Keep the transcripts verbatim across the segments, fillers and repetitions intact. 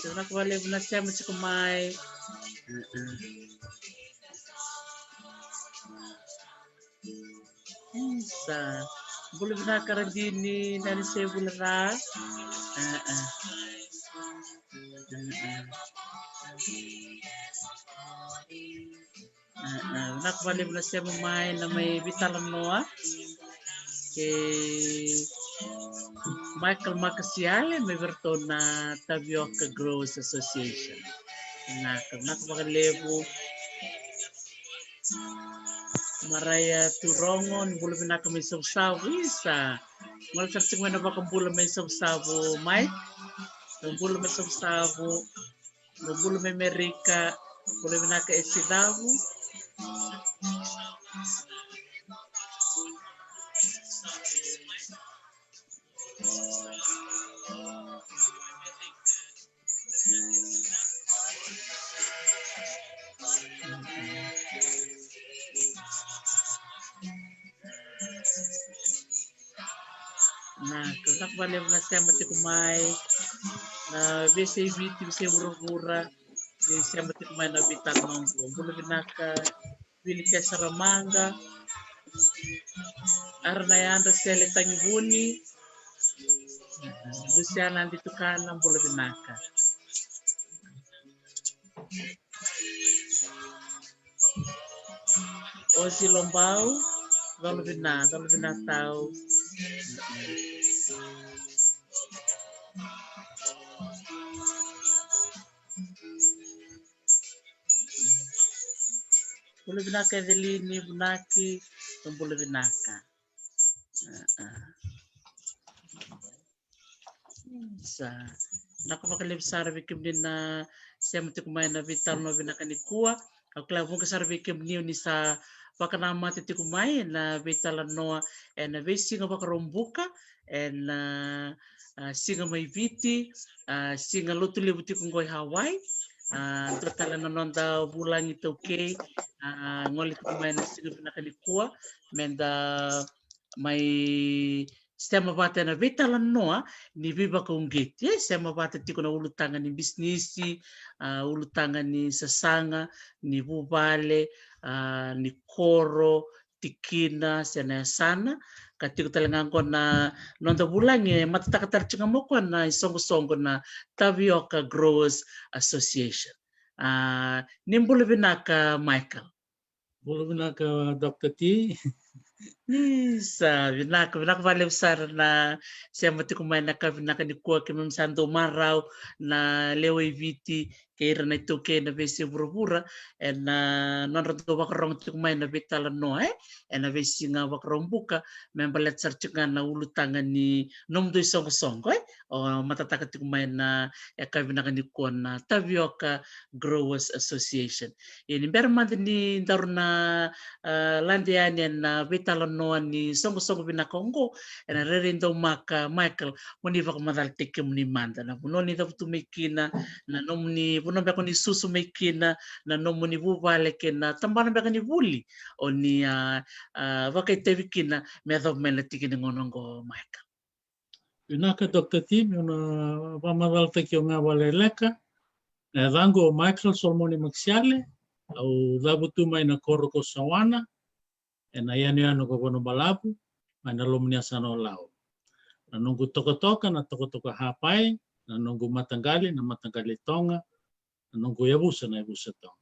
Sa vinaka vakalevu na sema tiko mai. Sa bula vinaka Radini, na ni se bula ra. Vinaka vakalevu na sema mai na mai veitalanoa kei Michael Makasiale mai vei iratou na Tavioka Growers Association. Vinaka, vinaka vakalevu. Maraia Turogo, ni bula vinaka mai Savusavu. Isa, gole sara tiko mai na vakabula mai Savusavu mai. Bula mai Savusavu. Bula mai Merika. Bula vinaka e Sidavu. Na, vinaka vakalevu na sema tiko mai na veiyasai Viti, veiyasai vuravura, ni sema tiko mai na veitalanoa qo. Bula vinaka Vili Kesaramaqa, Aranayadra Sele Tagivuni, Lusiana Aditukana, bula vinaka. Osi Lobau, colo vina, colo vina tau. Bula vinaka Evelini Vunaki, bula vinaka. Sa, vinaka vakalevu sara vei kemuni na sema tiko mai na veitalanoa vinaka nikua. Au kila vuqa sara vei kemuni ni sa vakanamata tiko mai na veitalanoa ena veisiga Vakaraubuka ena, a, siga mai Viti, a, siga lotu levu tiko qo i Hawaii. A, dua tale na noda vulagi taukei, a, gole tiko mai na siga vinaka nikua, meda mai sema vata ena veitalanoa ni veivakauqeti, e, sema vata tiko na ulutaga ni bisinisi, a, ulutaga ni sasaga, ni vuvale, a, ni koro, tikina, se na yasana, ka tiko tale ga qo na noda vulagi e matataka tale tiko ga mai o koya na isoqosoqo na Tavioka Growers Association. A, ni bula vinaka Michael. Bula vinaka Doctor T. Ni sa vinaka, vinaka vakalevu sara na sema tiko mai na ka vinaka nikua, keimami sa dau marau na lewe i Viti kei ira na iTaukei na veiyasai vuravura ena nodra dau vakarogo tiko mai na veitalanoa, e, ena veisiga Vakaraubuka, me baleta sara tiko ga na ulutaga ni nomudou isoqosoqo, e, o matataka tiko mai na yakavi vinaka nikua na Tavioka Growers Association. Ia ni bera mada ni daru na, a, lade yani ena veitalanoa ni soqosoqo vinaka oqo, ena rairai daumaka Michael, mo ni vakamacalataki kemuni mada na vanua ni cavutu mai kina, na nomuni vanua beka ni susu mai kina, na nomuni vuvale kei na tabana beka ni vuli o ni a, a, vakaitavi kina me yacova mai na tiki ni gauna oqo Michael. Vinaka Doctor T, meu na vakamacalataki au ga vakaleleka. Na yacaqu o Michael Solomone Makisiale, au cavutu mai na koro ko Sawana, ena yanuyanu ko Vanuabalavu, mai na loma ni yasana o Lau. Na noqu tokatoka, na tokatoka Hapai, na noqu mataqali, na mataqali Toga, na noqu yavusa, na yavusa Toga.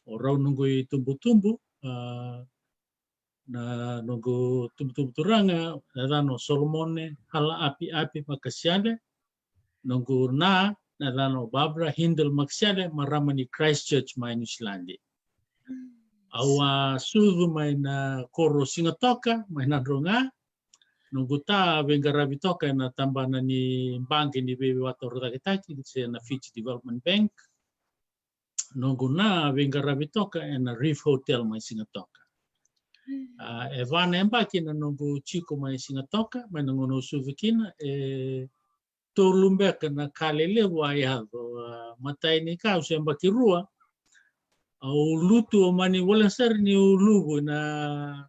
O rau noqu itubutubu, a, na noqu tubutubu turaga, na yacana o Solomone Halaapiapi Makasiale, noqu na, na yacana o Barbara Hindle Makasiale, marama ni Christchurch mai Niusiladi. Au a sucu mai na koro Sigatoka, mai Nadroga. Noqu ta a veiqaravi toka ena tabana ni baqe ni veivakatorocaketaki, se na Fiji Development Bank. noqu na veiqaravi toka ena Reef Hotel mai Sigatoka. A, e va na yabaki na noqu tiko mai Sigatoka, mai na gauna au sucu kina, e tolu beka na ka lelevu a yaco. A, matai ni ka au se yabaki rua, au lutu, au mani voleka sara niu luvu na,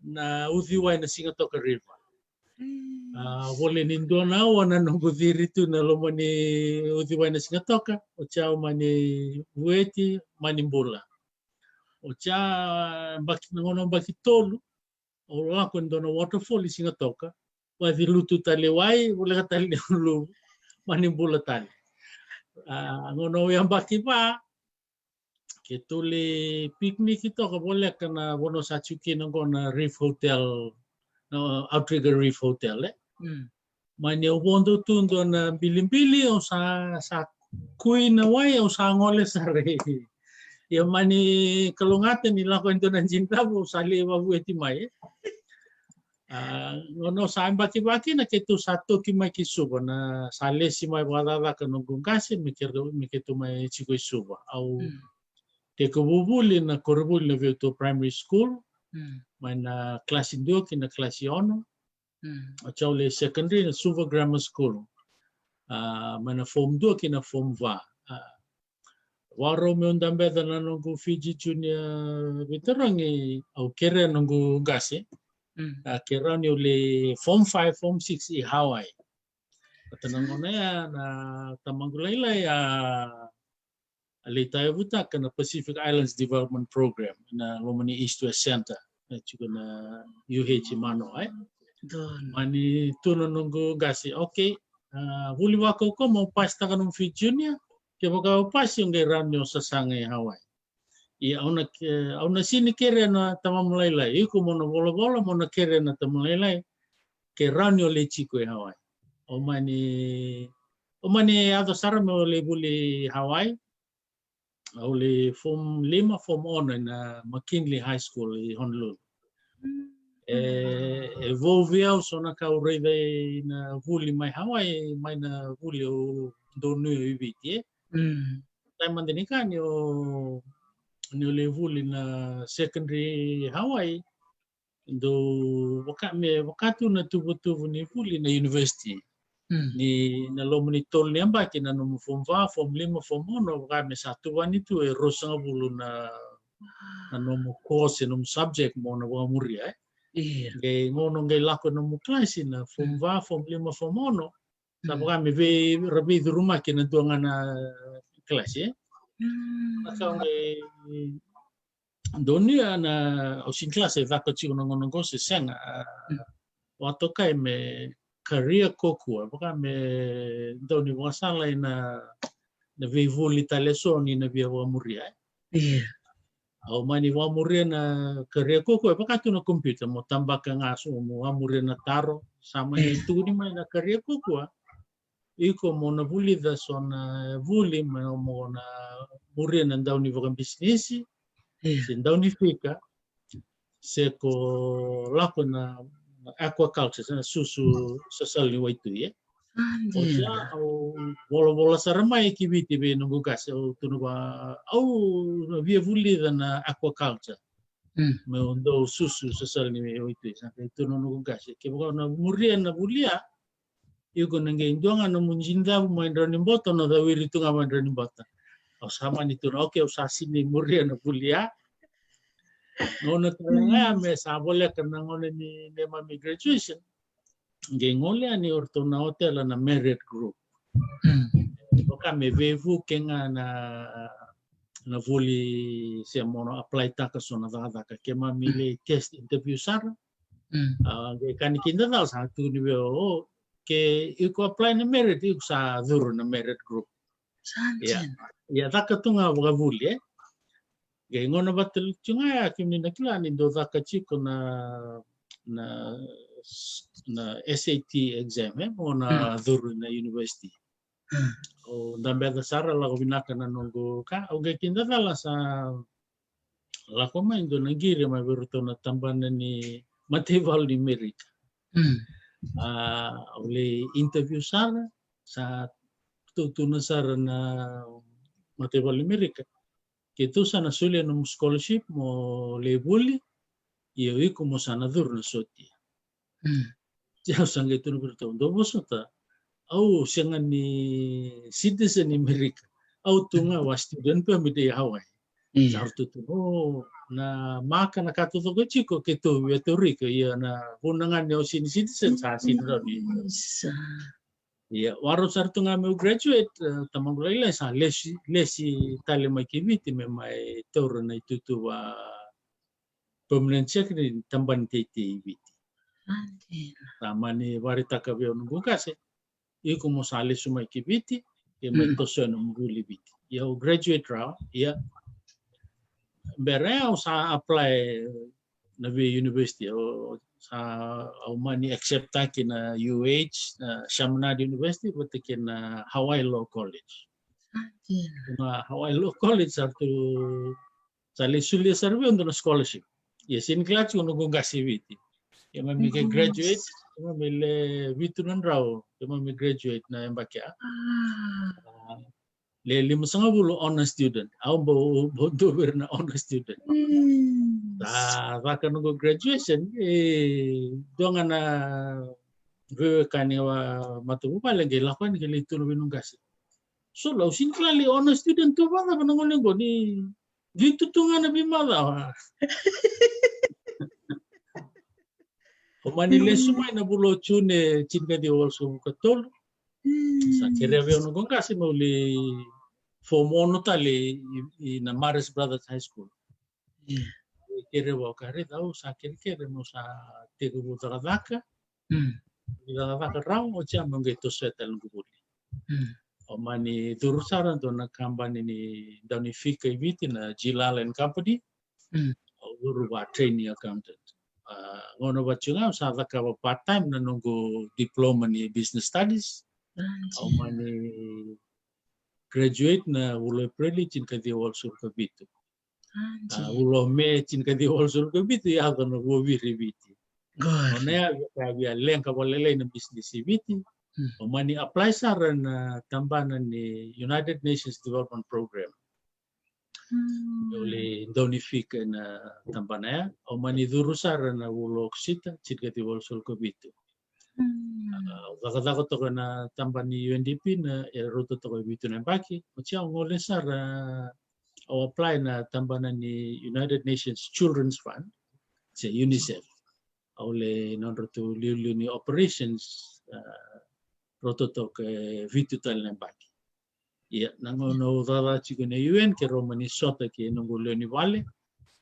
na uciwai na Sigatoka River. A, voli ni dua na aua na noqu ciri tu na loma ni uciwai na Sigatoka, oti au mani vueti, mani bula. Oti a baki, na gauna baki tolu, au lako e dua na waterfall i Sigatoka, vaci lutu tale wai, voleka tale ni luvu, mani bula tale. A, gauna au yabaki va, keitou lai pikiniki toka voleka na vanua sa tiko kina oqo na Reef Hotel, na Outrigger Reef Hotel, e. Mani au vodo tu dua na bilibili, au sa, sa kui na wai, au sa gole sara. Ia mani kalougata ni lako e dua na jinidavu, au sa lai vavueti mai, e. A, gauna au sa yabaki va kina keitou sa toki mai ki Suva, na sa lesi mai vakacakacaka noqu qase me keitou, me keitou mai tiko i Suva. Au tekivu vuli na koronivuli na Veiuto Primary School, mai na kalasi dua ki na kalasi ono. Oti au lai secondary na Suva Grammar School, a, mai na form dua ki na form va. A, vakarau meu dabeca na noqu Fiji Junior veitarogi, au kerea noqu qase, a, kerea niu lai form five, form six i Hawaii. Vata na gauna ya na tamaqu lailai a, a lai tauyavutaka na Pacific Islands Development Program na loma ni East West Center, e tiko na U H i Manoa, e. Mani tukuna noqu qase, okay, a, vuli vakaukauwa mo pasitaka nomu Fiji Junior, kevaka o pasi o qai rawa ni o sasaga i Hawaii. Ia au na ke-, au na sini kerea na tamamu lailai, iko mo na volavola, mo na kerea na tamamu lailai, ke rawa ni o lai tiko i Hawaii. Au mani, au mani yaco sara meu lai vuli i Hawaii. Au lai form lima, form ono ena McKinley High School i Honolulu. E, e vou vei au so na ka au raica ena vuli mai Hawaii mai na vuli au donuya i Viti, e. Taim mada ni ka niu, niu lai vuli na secondary Hawaii, dau vaka me, vaka tu na tuvatuva ni vuli na university. Ni na loma ni tolu ni yabaki, na nomu form va, form lima, form ono, vaka me sa tuvani tu e ruasagavulu na, na nomu course, nomu subject mo na vakamuria, e. Qai gauna qai lako nomu kalasi na form va, form lima, form ono, sa vaka me vei, ra veicurumaki na dua ga na kalasi, e. Na ka qai donuya na, au sini kila se caka tiko na gauna qo se sega, a, vakatokai me career kokua, vaka me dau ni vakasala ina, na veivuli tale so ni na via vakamuria, e. Au mani vakamuria na career kokua, e vaka tu na computer, mo tabaka ga so, mo vakamuria na taro, sa mani tukuni mai na career kokua. Iko mo na vulica so na vuli, mo, mo na muria na dau ni vakabisinisi, se dau ni fika, se ko lako na aquaculture, se na susu sasala ni waitui, e. Oti ya au volavola sara mai ki Viti vei noqu qase, au tukuna vua, au na via vulica na aquaculture. Meu dau susu sasala ni waitui, sa qai tukuna noqu qase, kevaka o na muria na vuli ya, iko na qai dua ga nomu dinidavu mai Draunibota, o na cawiri tu ga mai Draunibota. Au sa mani tukuna, okay, au sa sini muria na vuli ya. Gauna tale ga ya me sa voleka na gauna ni neimami graduation, qai gole yani o ratou na otela na Marriott Group. Vaka me veivuke ga na, na vuli se mo na apply taka so na cakacaka. Keimami lai test interview sara. A, qai kani kidacala sa tukuni vei au, o, ke iko apply na Marriott, iko sa curu na Marriott Group. Ia, ia caka tu ga vakavuli, e. Qai gauna vata tu ga ya, kemuni na kila ni dau caka tiko na, na, na S A T exam, e, mo na curu na university. Au dabeca sara, lako vinaka na noqu ka, au qai kidacala sa lako mai dua na qiri mai vei iratou na tabana ni mataivalu ni Merika. A, au lai interview sara, sa tutuna sara na, mataivalu ni Amerika. Keitou sa na solia nomu scholarship mo lai vuli, ia o iko mo sa na curu na sotia. Ia au sa qai tukuna vei iratou, dou vosota, au sega ni citizen ni Amerika. Au tu ga vaka student permit e Hawaii. Sa ratou tukuna, o, na maka na ka taucoko e tiko keitou via tauri iko, ia na vuna ga ni au sega ni citizen sa sega ni rawa ni. Ia, warau sara tu ga meu graduate, e, tamaqu lailai sa lesi, lesi tale mai ki Viti me mai taura na itutu va permanent secretary ni tabana teitei i Viti. Sa mani vakaraitaka vei au noqu qase, iko mo sa lesu mai ki Viti, ke mai toso na nomu vuli i Viti. Ia au graduate rawa, ia bera au sa apply na vei university, au sa, au mani accept taki na U H, na Chaminade University, vata kei na Hawaii Law College. Na Hawaii Law College sa tu, sa lai solia sara vei au dua na scholarship. Ia sega ni kila tiko noqu qase i Viti. Ia mai me qai graduate, ia mai me le vitu na drau, ia mai me graduate na yabaki ya. Le limasagavulu honor student. Au bau, bau dua vei ira na honor student. Sa caka noqu graduation, e dua ga na veiwekani wa matavuvale qai lako yani qai lai tukuna vei noqu qase, so au sega ni kila lai honor student tu vakacava na gauna qo, ni vitu tu ga na veimacawa. Au mani lesu mai na vula o June tinikaciwa walusagavulu ka tolu. Sa kerea vei au noqu qase meu lai form ono tale i, i na Marist Brothers High School. Kerea vei au, ka raica au sa kerekere meu sa tekivu cakacaka. Cakacaka rawa, oti ya meu qai tosoya tale noqu vuli. Au mani curu sara dua na kabani ni daunifika i Viti, na Gilala and Company. Au curu vaka training accountant. A, gauna vata tiko ga au sa cakava part time na noqu diploma ni business studies. Au mani graduate na vula o Epereli tinikaciwa walusagavulu ka vitu. A, vula o Me tinikaciwa walusagavulu ka vitu, yaco na vuaviri i Viti. Gauna ya via, via leqa vakalailai na business i Viti. Au mani apply sara na tabana ni United Nations Development Program. Au lai daunifika ena tabana ya. Au mani curu sara na vula o Okosita tinikaciwa walusagavulu ka vitu. Au cakacaka toka na tabana ni U N D P na e rauta toka e vitu na yabaki. Oti au gole sara, au apply na tabana ni United Nations Children's Fund, se UNICEF. Au lai nodratou liuliu ni operations, a, rauta toka e vitu tale na yabaki. Ia, na gauna au cakacaka tiko na U N, keirau mani sota kei noqu lewe ni vale,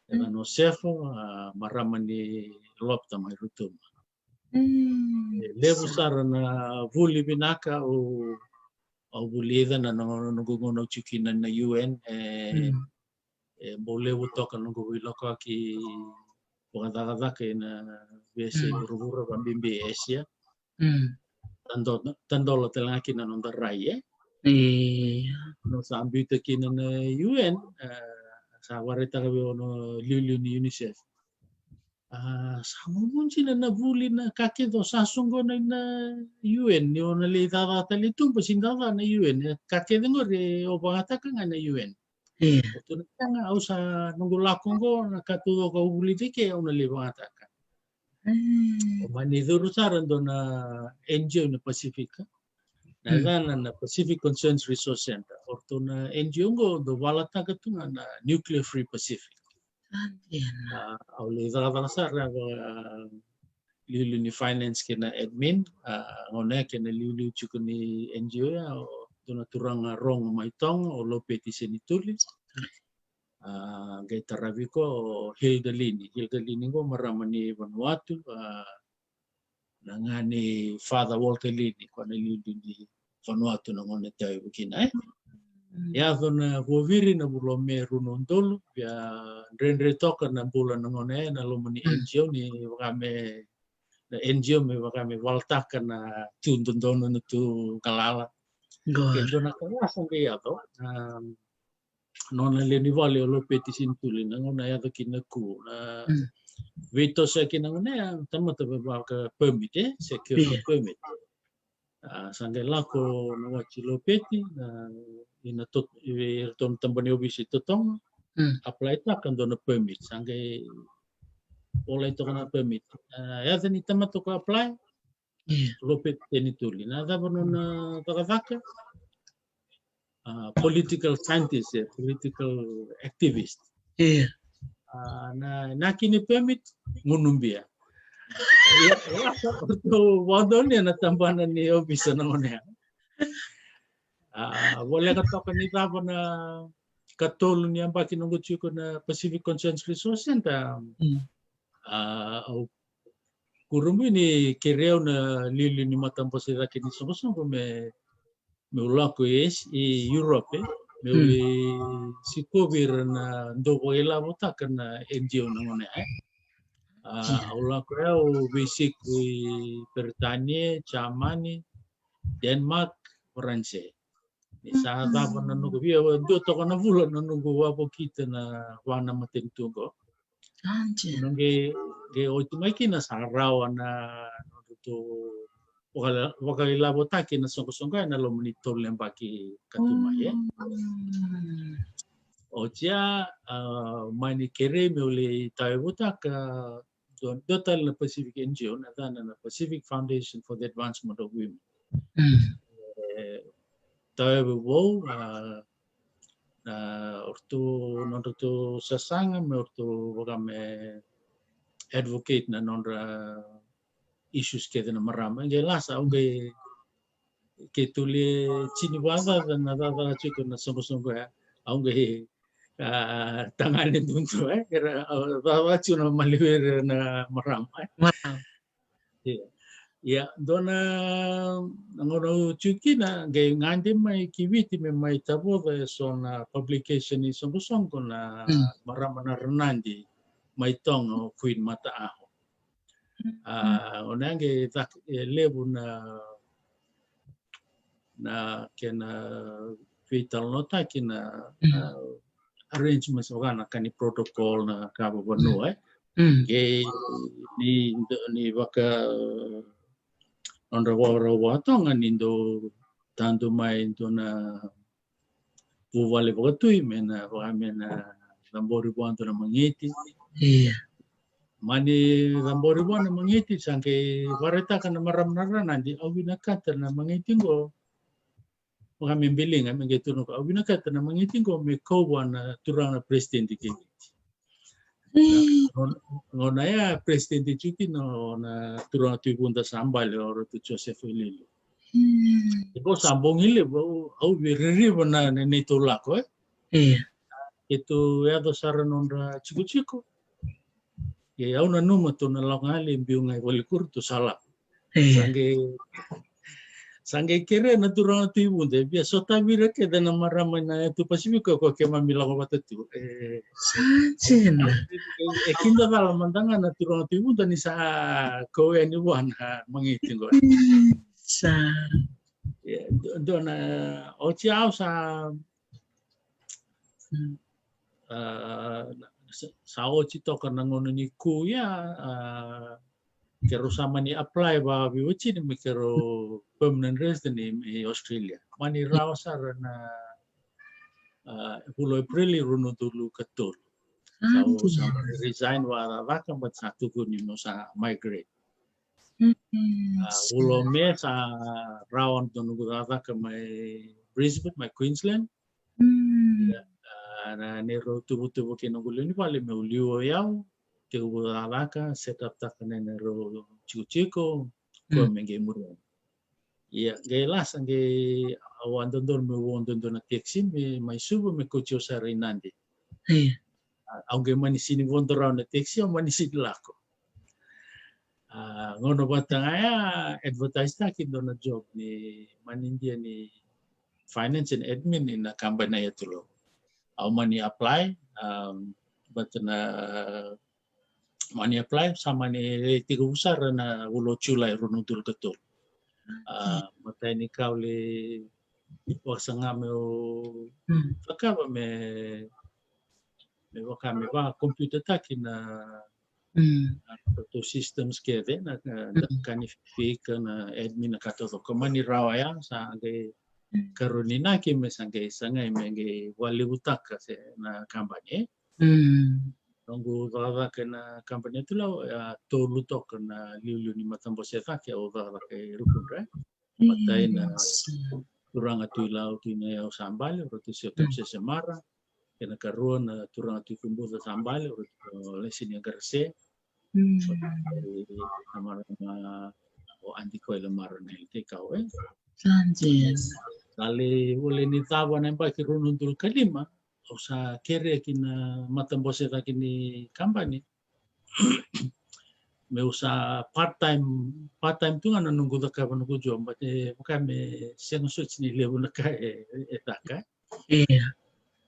e na o Sefo, a, marama ni Lopta mai Rotuma. E levu sara na vuli vinaka au, au vulica na, na, na noqu gauna au tiko kina na U N, e, e bau levu toka noqu veilakoyaki vakacakacaka ena veiyasai vuravura, vakabibi e Asia. Tadola, tadola tale ga kina na noda rai, e? Io. Au sa biuta kina na U N, e, sa vakaraitaka vei au na liuliu ni UNICEF. A, sa momo dina na vuli, na ka kece o sa soqona ina U N, ni o na lai cakacaka tale i tuba, sega ni cakacaka na U N, e, ka kece qori o vakayagataka ga na U N. Io. Au tukuna, sega, au sa, noqu lako qo, na ka taucoko au vulica ke au na lai vakayagataka. Au mani curu sara dua na N G O na Pasifika. Na yacana na Pacific Concerns Resource Center. O ratou na N G O qo dau valataka tu ga na Nuclear Free Pacific. A, au lai cakacaka sara vaka, a, liuliu ni finance kei na admin, a, gauna ya kena liuliu tiko ni N G O ya, o dua na turaga Rogo mai Toga, o Lopeti Senituli. A, qai taravi koya o Hilda Lini. Hilda Lini qo marama ni Vanuatu, a, na gane i Father Walter Lini, koya na liuliu ni Vanuatu na gauna e tauyavu kina, e? Yaco na vuaviri na vula o Me rua na udolu, via dredre toka na bula na gauna ya ena loma ni N G O ni vaka me, na N G O me vaka me valataka na tu dodonu, na tu galala. Ke dua na ka ya sa qai yaco, a, nona lewe ni vale o Lopeti Senituli, na gauna yaco kina na coup, na veitosoyaki na gauna ya, tamata vaka permit, e, security permit. A, sa qai lako na wati Lopeti, na ina tot, iratou na tabana ni ovisa i Totoga, apply taka dua na permit, sa qai volai toka na permit. A, yaca ni tamata ko apply, Lopet Tenituli. Na cava nona cakacaka? A, political scientist, e, political activist. A, na, na kini permit, gunu bia. Ia, ia, ratou vakadonui na tabana ni ovisa na gone ya. A, voleka toka ni cava na ikatolu ni yabaki noqu tiko na Pacific Concerns Resource Center. A, au kurabui ni kerei au na liuliu ni matabose cake ni soqosoqo me, meu lako i, i Europe, e, meu lai sikovi ira na dau vakailavotaka na N G O na gone ya, e. A, au lako ya, au veisiko i Peritania, Jamani, Denmark, Faranse. Ni sa cava na noqu, via dua toka na vula na noqu vakavokita na va na matanitu qo. Noqu qai oti mai kina sa rawa na nodratou vaka, vakailavotaki na soqosoqo ena loma ni tolu na yabaki ka tu mai, e. Oti ya, a, mani kerei meu lai tauyavutaka dua, dua tale na Pacific N G O, na yacana na Pacific Foundation for the Advancement of Women. E, tauyave vou, a, na, o ratou, nodratou sasaga me o ratou vaka me advocate na nodra issues kece na marama. Qai lasa, au qai, keitou le tini vakacaca na cakacaka tiko na soqosoqo ya. Au qai, a, tagane dudu, e, era, a, cakacaka tiko na maliwere na marama, e. Ia, ia, dua na, na gauna au tiko kina, qai gade mai ki Viti me mai tavoca eso na publication ni soqosoqo na marama na Ranadi mai Toga, o Queen Mataau. A, o na qai caka, e, levu na, na kena veitalanoataki na, na arrangements vaka na ka ni protocol na ka vavanua, e. Qai ni, ni vaka nodra vakarau vakatoga ni dau tadu mai dua na vuvale vakatui me na, vaka me na cabori vua dua na magiti. Mani cabori vua na magiti, sa qai vakaraitaka na marama na Ranadi, au vinakata na magiti qo. Vaka me biliga, me qai tukuna, au vinakata na magiti qo me kau vua na turaga na president kei Viti. Na gauna, gauna ya president tiko kina o na turaga Tui Vuda sa bale, o Ratu Joseph Iloilo. Qo sa bogi levu, au, au via ririva na, na neitou lako, e. Keitou yaco sara nodra tikotiko. Ia au nanuma tou na lako ga lai biu ga i Valikuru, tou sa lako. Sa qai, sa qai kerea na turaga Tui Vuda, e via sotavi ira kece na marama na yatu Pasifika ko keimami lako vata tu. E, e kidacala mada ga na turaga Tui Vuda ni sa kau yani vua na magiti qo. Sa. Ia, dua, dua na, oti au sa, a, sa, sa oti toka na gauna ni coup ya, a, keirau sa mani apply vakaveiwatini me keirau permanent resident i, i Australia. Mani rawa sara na, a, vula o April rua na udolu ka tolu. Sa, au sa mani resign vakacakacaka, but sa tukuni meu sa migrate. A, vula o Me sa rawa na noqu cakacaka mai Brisbane, mai Queensland. Ia, a, na neirau tuvatuva kei noqu lewe ni vale meu liu o yau, tekivu cakacaka, set up taka na neirau tikotiko, ko me qai muri yani. Ia, qai lasa, qai au a dodonu meu vodo dua na taxi me mai Suva me kauti au sara i Nadi. A, au qai mani sini vodo rawa na taxi, au mani sini lako. A, gauna vata ga ya, advertise taki dua na job ni manidia ni finance and admin ina kabani na Yatu Lau. Au mani apply, um, but na mani apply, sa mani tekivu sara na vula o Julai rua na udolu ka tolu. A, matai ni ka au lai vakasaga meu cakava me, me vaka me vakakompita taki na, na ratou systems kece, na, na, na ka ni fika, na admin, na ka taucoko. Ka mani rawa ya, sa qai Karua ni inaki me sa qai sagai me qai vakalevutaka se na kabani, e. Mm. Noqu cakacaka ena kabani e Tulau, e a tolu toka na iliuliu ni matabose e cake au cakacaka e rukudra, e. Matai na turaga Tui Lau, Tui Nayau Sabale, o ratou se o Kemsese Mara. Kei na karua na turaga Tui Kubuca Sabale, o ratou o Lesinia Garase. Mm. Kei na marama o Adi Koila Mara na Iliteikau, e. Sa dina. Sa lai voli ni cava na yabaki rua na udolu ka lima, au sa kerea ki na matabose e cake ni kabani meu sa part time, part time tu ga na noqu cakava noqu job, but e vaka me sega soti ni levu na ka e, e caka. Ia.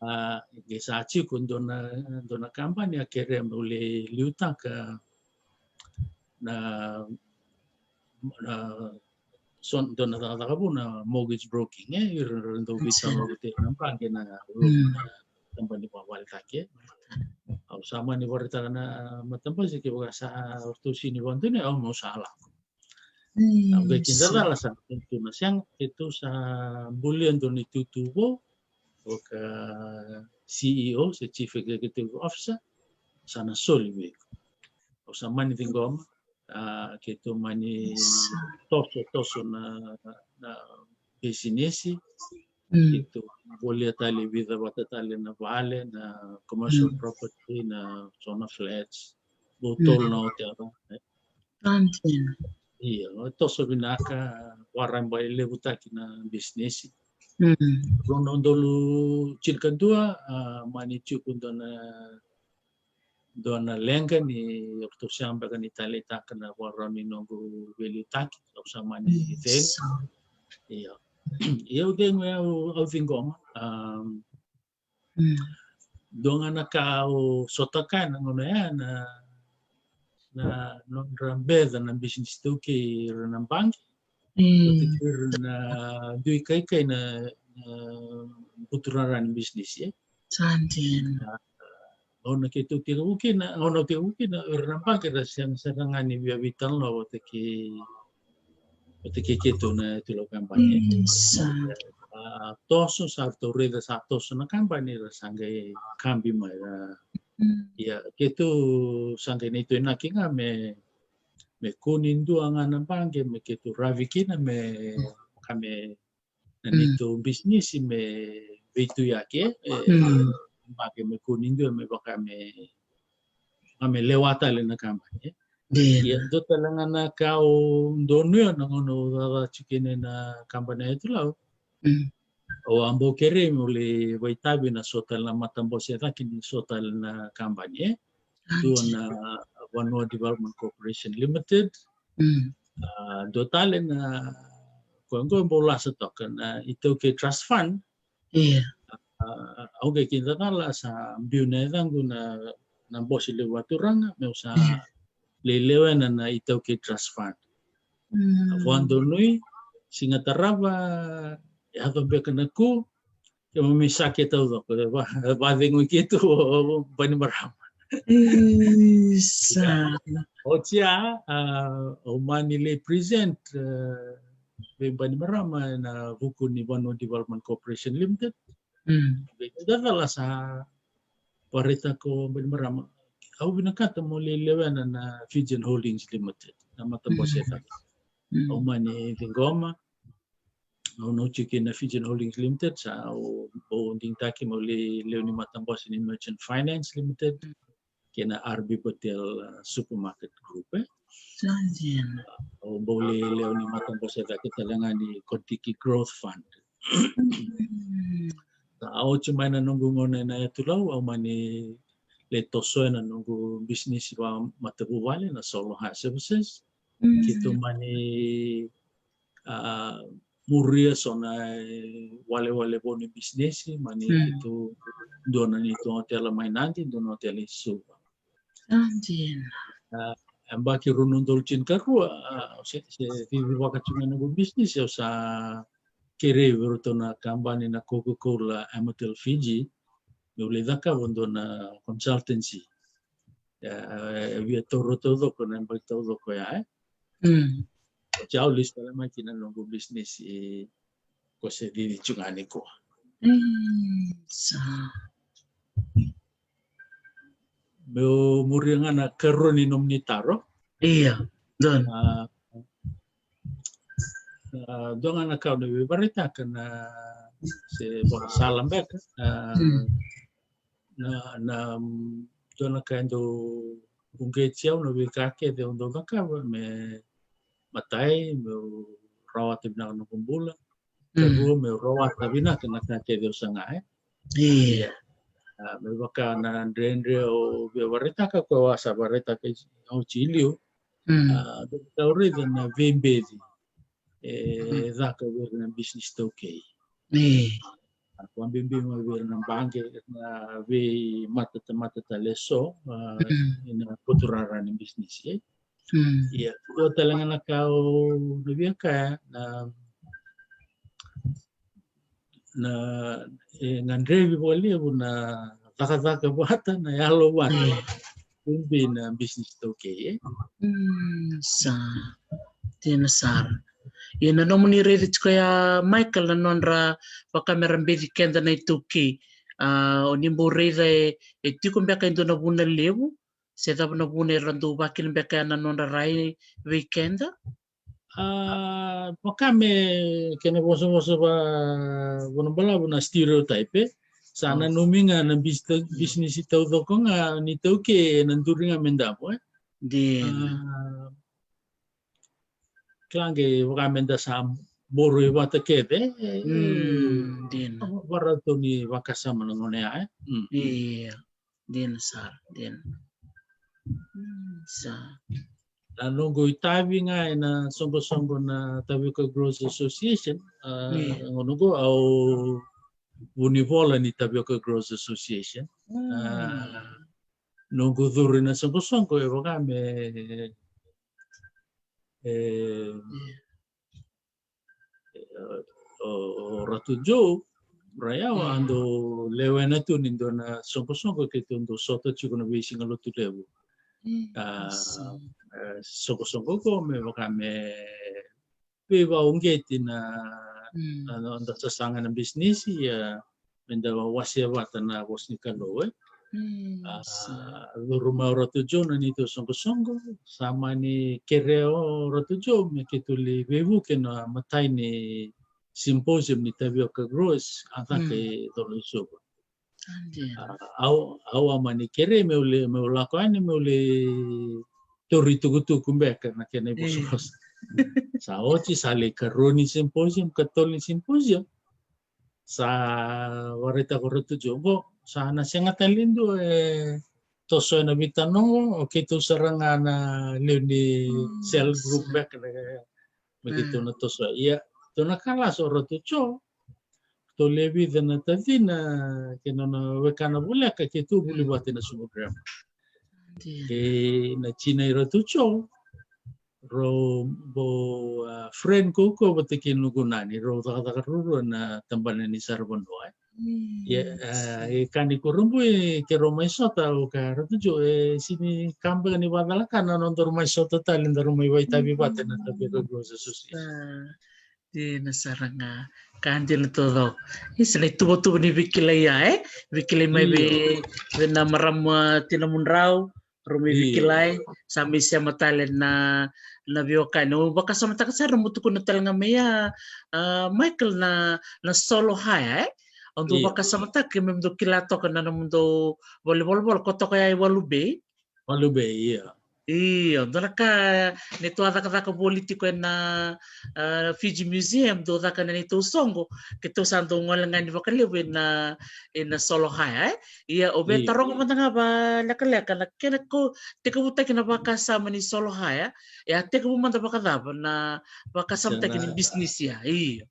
A, qai sa tiko dua na, dua na kabani a kerea meu lai liutaka na, na, so dua na cakacaka vou na mortgage broking, e, ira na dau veitalanoataki na baqe na, mm, na kabani vakavaletaki, e. Au sa mani vakaraitaka na matabose kevaka sa ratou sega ni vakadonui au, meu sa lako. Au qai kidacala sa tu na sega, keitou sa bulia dua na itutu vou, vaka C E O se Chief Executive Officer, sa na soli vei iko. Au sa mani ciqoma, a, keitou mani toso, toso na, na bisinisi. Mm. Keitou volia tale e vica vata tale na vale, na commercial, mm, property, na so na flats, vou, mm, tolu na hotel, e. Sa dina. Ia, toso vinaka, vakarau e levutaki na bisinisi. Mm. Rua na udolu tinikadua, a, mani tiko dua na, dua na leqa ni ratou sega beka ni taleitaka na vakarau ni noqu veiliutaki, au sa mani, mm, cegu. Ia. Ia au cegu, au, au ciqoma. Um, Mm. Dua ga na ka au sotava ena gauna ya na, na nodra beca na bisinisi iTaukei, ira na baqe. Mm. Vata kei ira na dui kaikai na, na buturara ni bisinisi, e. Sa dina. Na, gauna keitou tekivu kina, gauna au tekivu kina, ira na baqe era sega sara ga ni via veitalanoa vata kei, vata kei keitou na Tulau kabani. Mm, sa. A, toso, sa ratou raica sa toso na kabani, ra sa qai kabi mai, ra. Mm. Ia, keitou sa qai neitou inaki ga me, me kua ni dua ga na baqe me keitou ravi kina me, mm, ka me na, mm, neitou bisinisi me veituiyaki, e, e, mm, baqe me kua ni dua me vaka me, vaka me lewa tale na kabani, e. Dina. Ia, dua tale ga na ka au donuya na gauna au cakacaka tiko kina ena kabani e Tulau. Mm. Au a bau kerei meu lai vakaitavi ena so tale na matabose e cake ni so tale na kabani, e. Dua na Vanua Development Corporation Limited. Mm. A, dua tale na, koya qo bau lasa toka na iTaukei Trust Fund. Ia. A, au qai kidacala sa biu na yacaqu na, na bose levu vakaturaga meu sa, ia, lai lewena na iTaukei Trust Fund. Mm. A, vakadonui, siga tarava, yaco beka na coup, keimami sake taucoko, va, vacegui keitou o Bainimarama. Isa. Oti ya, a, au mani lai present, e, vei Bainimarama ena vuku ni Vanua Development Corporation Limited. Mm. Vei keda cala sa vakaraitaka o Bainimarama, au vinakata mo lai lewena na Fijian Holdings Limited, na matabose, mm, e cake. Mm. Au mani ciqoma, au na tiko ena Fijian Holdings Limited, sa au, au digitaki meu lai lewe ni matabose ni Merchant Finance Limited, kei na R B Patel, a, Supermarket Group, e. Sa dina. Au bau lai lewe ni matabose e cake tale ga ni Kon-Tiki Growth Fund. Mm. Sa oti mai na noqu gauna ena Tulau, au mani lai tosoya na noqu bisinisi vakamatavuvale na Solo Hire Services. Mm. Keitou mani, a, muria so na, e, walewale vou ni bisinisi, mani, mm, keitou dua na neitou otela mai Nadi, dua na otela i Suva. Sa dina. A, yabaki rua na udolu tinikarua, a, se, se cicivaka tiko ga na noqu bisinisi, au sa kerei vei iratou na kabani na Coca-Cola Amatil Fiji meu lai cakava dua na consultancy. E, e via taura taucoko na yabaki taucoko ya, e. Mm. Oti au lesu tale mai kina noqu bisinisi, e, ko se cici tu ga nikua. Mm, sa. Meu muria ga na karua ni nomuni taro. Ia, dua. A, a, dua ga na ka au na via vakaraitaka na se vakasala beka. A, mm. Na, na, mm, dua na ka e dau uqeti au na veika kece au dau cakava me matai, meu rawata vinaka na noqu bula. Mm. Karua, meu rawata vinaka na ka kece au saga, e? Ia. A, me vaka na dredre au via vakaraitaka, koya au a sa vakaraitaka oti i liu. Mm. A, dau raica na veibeci e caka vei ira na bisinisi taukei. Io. A, vakabibi mai vei ira na baqe, na veimatamata tale eso, a, mm, ena poturara ni bisinisi, e. Mm. Ia, dua tale ga na ka au na via kaya, na, na, e gadrevi vakalevu na cakacaka vata, na yalo vata. Mm. Bibi na bisinisi taukei, e? Mm, sa. Dina sara. Ia na nomuni raica tiko ya, Michael, na nodra vaka mera beci keda na iTaukei. A, o ni bau raica e, e tiko beka e dua na vuna levu, se cava na vuna era dau vakila beka ya na nodra rai vei keda? A, vaka me kena vosavosa va, vanua balavu na stereotype, e? Sa nanumi ga na bis-, bisinisi taucoko ga ni taukei ena duri ga me davo, e? Dina. A, kila qai vaka me da sa boroi vata kece, e? Mm, dina. Varau tu ni vakasama na gauna ya, e? Mm. Ia. Dina sara, dina. Mm, sa. Na noqu itavi ga ena soqosoqo na Tapioca Growers Association, a, io, gauna qo au vunivola ni Tapioca Growers Association. Mm. A, noqu curu ena soqosoqo e vaka me, e, io, o, o Ratu Joe Raiawa, mm, a dau lewena tu ni dua na soqosoqo keitou dau sota tiko na veisiga Lotulevu. Mm, a, I see. E, soqosoqo qo me vaka me veivakauqeti na, mm, na noda sasaga na bisinisi, ia, me da wasea vata na vosa ni Kalou, e. Mm, a, sa. Curu mai o Ratu Joe na neitou soqosoqo, sa mani kerea o Ratu Joe me keitou lai veivuke na imatai ni symposium ni Tapioca Growers a caka, mm, i Colo-i-Suva. A, au, au a mani kerei meu lai, meu lako yani meu lai tauri tukutuku beka na kena ivosavosa. Sa oti, sa lai karua ni symposium, katolu ni symposium. Sa vakaraitaka o Ratu Joe, qo sa na sega tale ni dua e toso ena veitalanoa, o keitou sara ga na lewe ni cell group beka na, me keitou na toso. Ia, tou na kalasa o Ratu Joe, tou lewe vica na tacina kei na nona wekana voleka, keitou vuli vata ena Suva Grammar. Kei na tina i Ratu Joe, rau bau, a, friend kaukaua vata kei na noqu nani, rau cakacaka ruarua na tabana ni saravanua, e. Ia, a, e ka ni kurabui keirau mai sota, au kaya, Ratu Joe, e sega ni ka beka ni vakacalaka na nodaru mai sota tale, daru mai vakaitavi vata ena Tapioca Growers Association. Dina sara ga. Ka dina taucoko. Isa na ituvatuva ni veikilai ya, e? Veikilai mai vei, vei na marama tinamudrau, rau mai veikilai, sa mai sema tale na, na veiwekani. Au vakasamataka sara mo tukuna tale ga mai ya, a, Michael, na, na solo hire, e? Au dau vakasamataka me dau kila toka na nomudou valenivolavola, ko toka ya i Walu Bay. Walu Bay, ia. Io, dua na ka neitou a cakacaka voli tiko ena, a, Fiji Museum, dou caka na neitou soqo, keitou sa dau gole ga ni vakalevu ena, ena solo hire, e? Ia, au via taroga mada ga vakalekaleka na kena ko tekivutaki na vakasama ni solo hire, e a tekivu mada vakacava na vakasamataki ni bisinisi ya, io.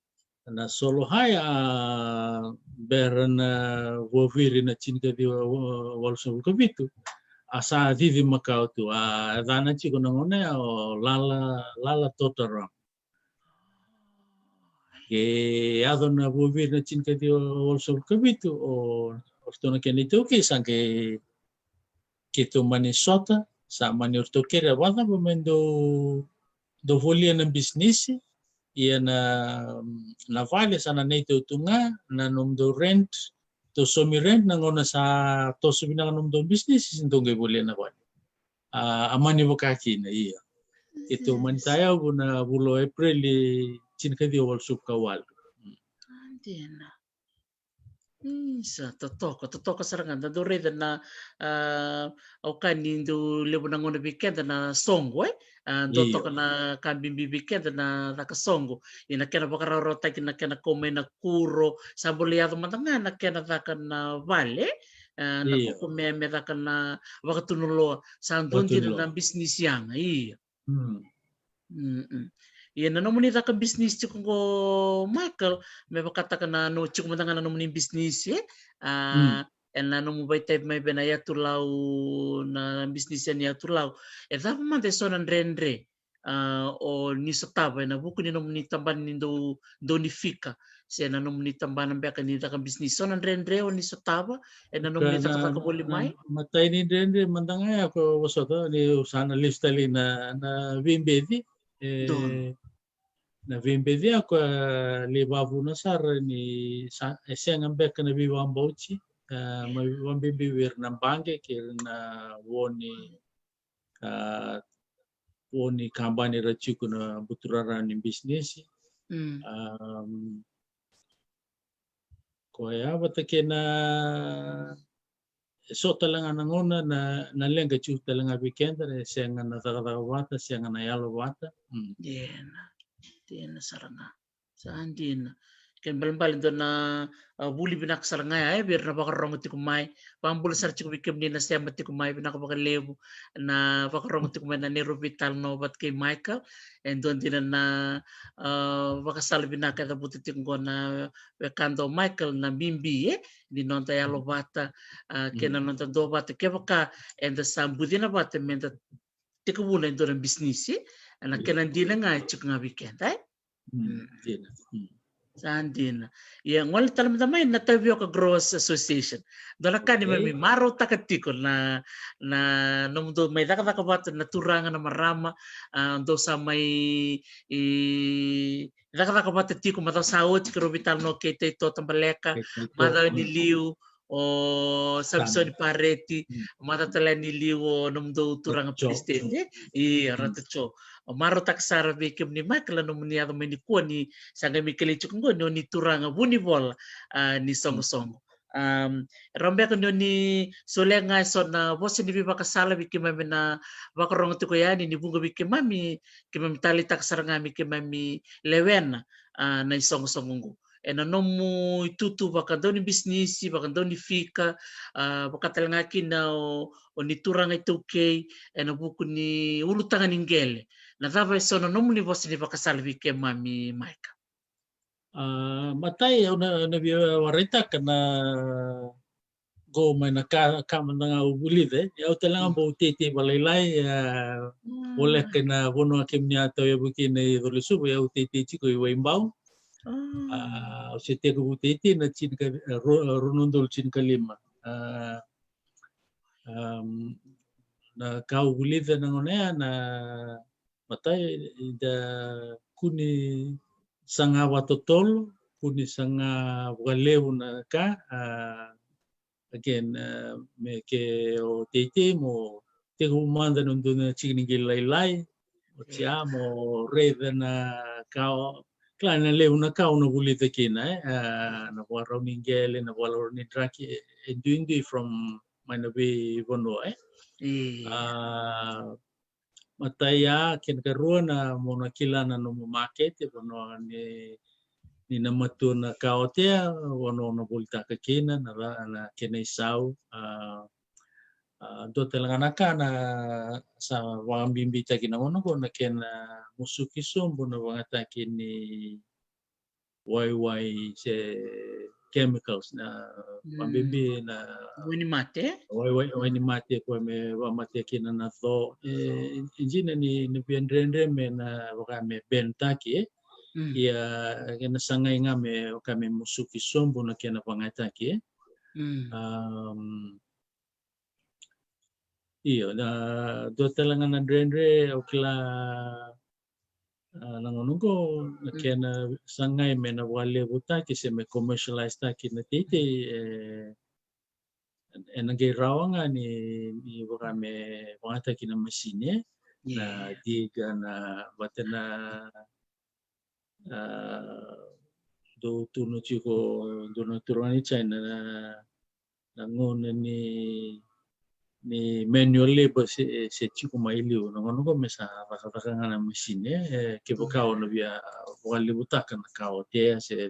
Na solo hire, a, bera na vuaviri na tinikaciwa walusagavulu ka vitu, a sa cici makawa tu, a yacana tiko na gauna ya o Lala, Lala Totaram. Ke yaco na vuaviri na tinikaciwa walusagavulu ka vitu, o, o ratou na kena itaukei sa qai keitou mani sota, sa mani ratou kerea vakacava me dou, dou volia na bisinisi, Ia na, na vale sa na neitou tu ga, na nomudou rent, tou saumi rent na gauna sa toso vinaka nomudou bisinisi, dou qai volia na vale. A, a mani vaka kina, ia. Keitou mani tayavu na vula o Epereli tinikaciwa walusagavulu ka walu. Mm. Dina. Isa, totoka, totoka sara ga. Da dau raica na, a, au kaya ni dau levu na gauna vei keda na soqo, e? A, dau toka na ka bibi vei keda na caka soqo. Ia na kena vakarawarawataki na kena kau mai na kuro, sa bula yaco mada ga na kena caka na vale, e? A, na kuku me, me caka na vakatunuloa. Sa dua dina na bisinisi yaga, ia. Mm. Mm-mm. Ia na nomuni caka bisinisi tiko qo, Michael, me vakataka na no tiko mada ga na nomuni bisinisi, e? A, ena nomu vakaitavi mai vei na Yatu Lau, na bisinisi ni Yatu Lau. E cava mada eso na dredre, a, o ni sotava ena vuku ni nomuni tabana ni dau, dau ni fika? Se na nomuni tabana beka ni caka bisinisi, so na dredre o ni sotava ena nomuni cakacaka voli mai? Matai ni dredre mada ga ya ko vosota ni sa na lesu tale na, na veibeci. E, na veibeci ya ko a lai vavuna sara ni sa, e sega beka na veivabauti, e, mai vabibi vei ira na baqe kei ira na vo ni, a, vo ni kabani ra tiko na buturara ni bisinisi. Mm. Am, koya vata kei na, e so tale ga na gauna na, na leqa tiko tale ga vei keda, e sega na cakacaka vata, sega na yalo vata. Mm. Dina, dina sara ga. Sa dina. Kena ibalebale dua na, a, vuli vinaka sara ga ya, e, vei ira na vakarorogo tiko mai. Vakabula sara tiko vei kemuni na sema tiko mai, vinaka vakalevu na vakarorogo tiko mai na neirau veitalanoa vata kei Michael. E dua dina na, a, vakasala vinaka e cavuta tiko qo na wekada o Michael, na bibi, e, ni noda yalo vata, a, kei na noda duavata, kevaka eda sa bucina vata meda tekivuna e dua na bisinisi, e, na kena dina ga e tiko ga vei keda, e? Mm, dina. Mm. Sa dina. Ia, gole tale mada mai na Tavioka Growers Association. Dua na ka ni mai marautaka tiko na, na nomudou mai cakacaka vata na turaga, na marama, a, dou sa mai, e, cakacaka vata tiko, macawa sa oti keirau veitalanoa kei Taito Tabaleka, macawa ni liu o Samisoni Pareti, macawa tale ni liu o nomudou turaga peresitedi, e? Io, Ratu Jo. Marautaka sara vei kemuni, Michael, na nomuni yaco mai nikua ni sa qai mai kilai tiko qo ni o ni turaga vunivola, a, ni soqosoqo. Am, rawa beka ni o ni solia ga eso na vosa ni veivakasala vei keimami na vakarorogo tiko yani, ni vuqa vei keimami, keimami taleitaka sara ga me keimami lewena, a, na isoqosoqo qo. Ena nomu itutu vakadau ni bisinisi, vakadau ni fika, a, vaka tale ga kina o, o ni turaga iTaukei, ena vuku ni ulutaga ni qele. Na cava eso na nomuni vosa ni vakasala vei keimami, Maika? A, matai, au na, na via waraitaka na qo mai na ka, ka mada ga au vulica, e. Au tale ga bau teitei vakalailai, a, voleka ina vanua kemuni a tauyavu kina i Colo-i-Suva, au teitei tiko i Waibau. A, au se tekivu teitei na tinika, e, ru-, rua na udolu tinikalima. A, am, na ka au vulica na gauna ya na matai, da kua ni saga vakatotolo, kua ni saga vakalevu na ka, a, again, a, me ke o teitei mo tekivu mada na dua na tiki ni qai lailai, oti ya mo raica na ka o, kila na levu na ka o na vulica kina, e, a, na vakarau ni qele, na vakarau ni draki, e, e duidui from mai na veivanua, e. Io. A, matai ya, kena karua na mo na kila na nomu makete, vanua ni, ni na matua na ka oti ya, vanua o na volitaka kina, na, na kena isau, a, a, dua tale ga na ka na sa vakabibitaki na gauna qo na kena musuki sobu na vakayagataki ni waiwai se chemicals na, mm, vakabibi na wainimate. Waiwai, wainimate koya me vakamatea kina na co. E, e dina ni na via dredre me na vaka me ban taki, e. Mm. Ia, e na sagai ga me vaka me musuki sobu na kena vakayagataki, e. Mm. Am, io, na dua tale ga na dredre, au kila A, na gauna oqo na kena sagai me na vakalevutaki se me commercialize taki na teitei, e, e na qai rawa ga ni, ni vaka me vagataki na masini, e? Na diga, na vata na, a, dou tukuna tiko, dou na turaga ni China, na, na gauna ni, ni manual labor se, se tiko mai liu, na gauna oqo me sa cakacaka ga na masini, e, kevaka o na via vakalevutaka na ka o tea se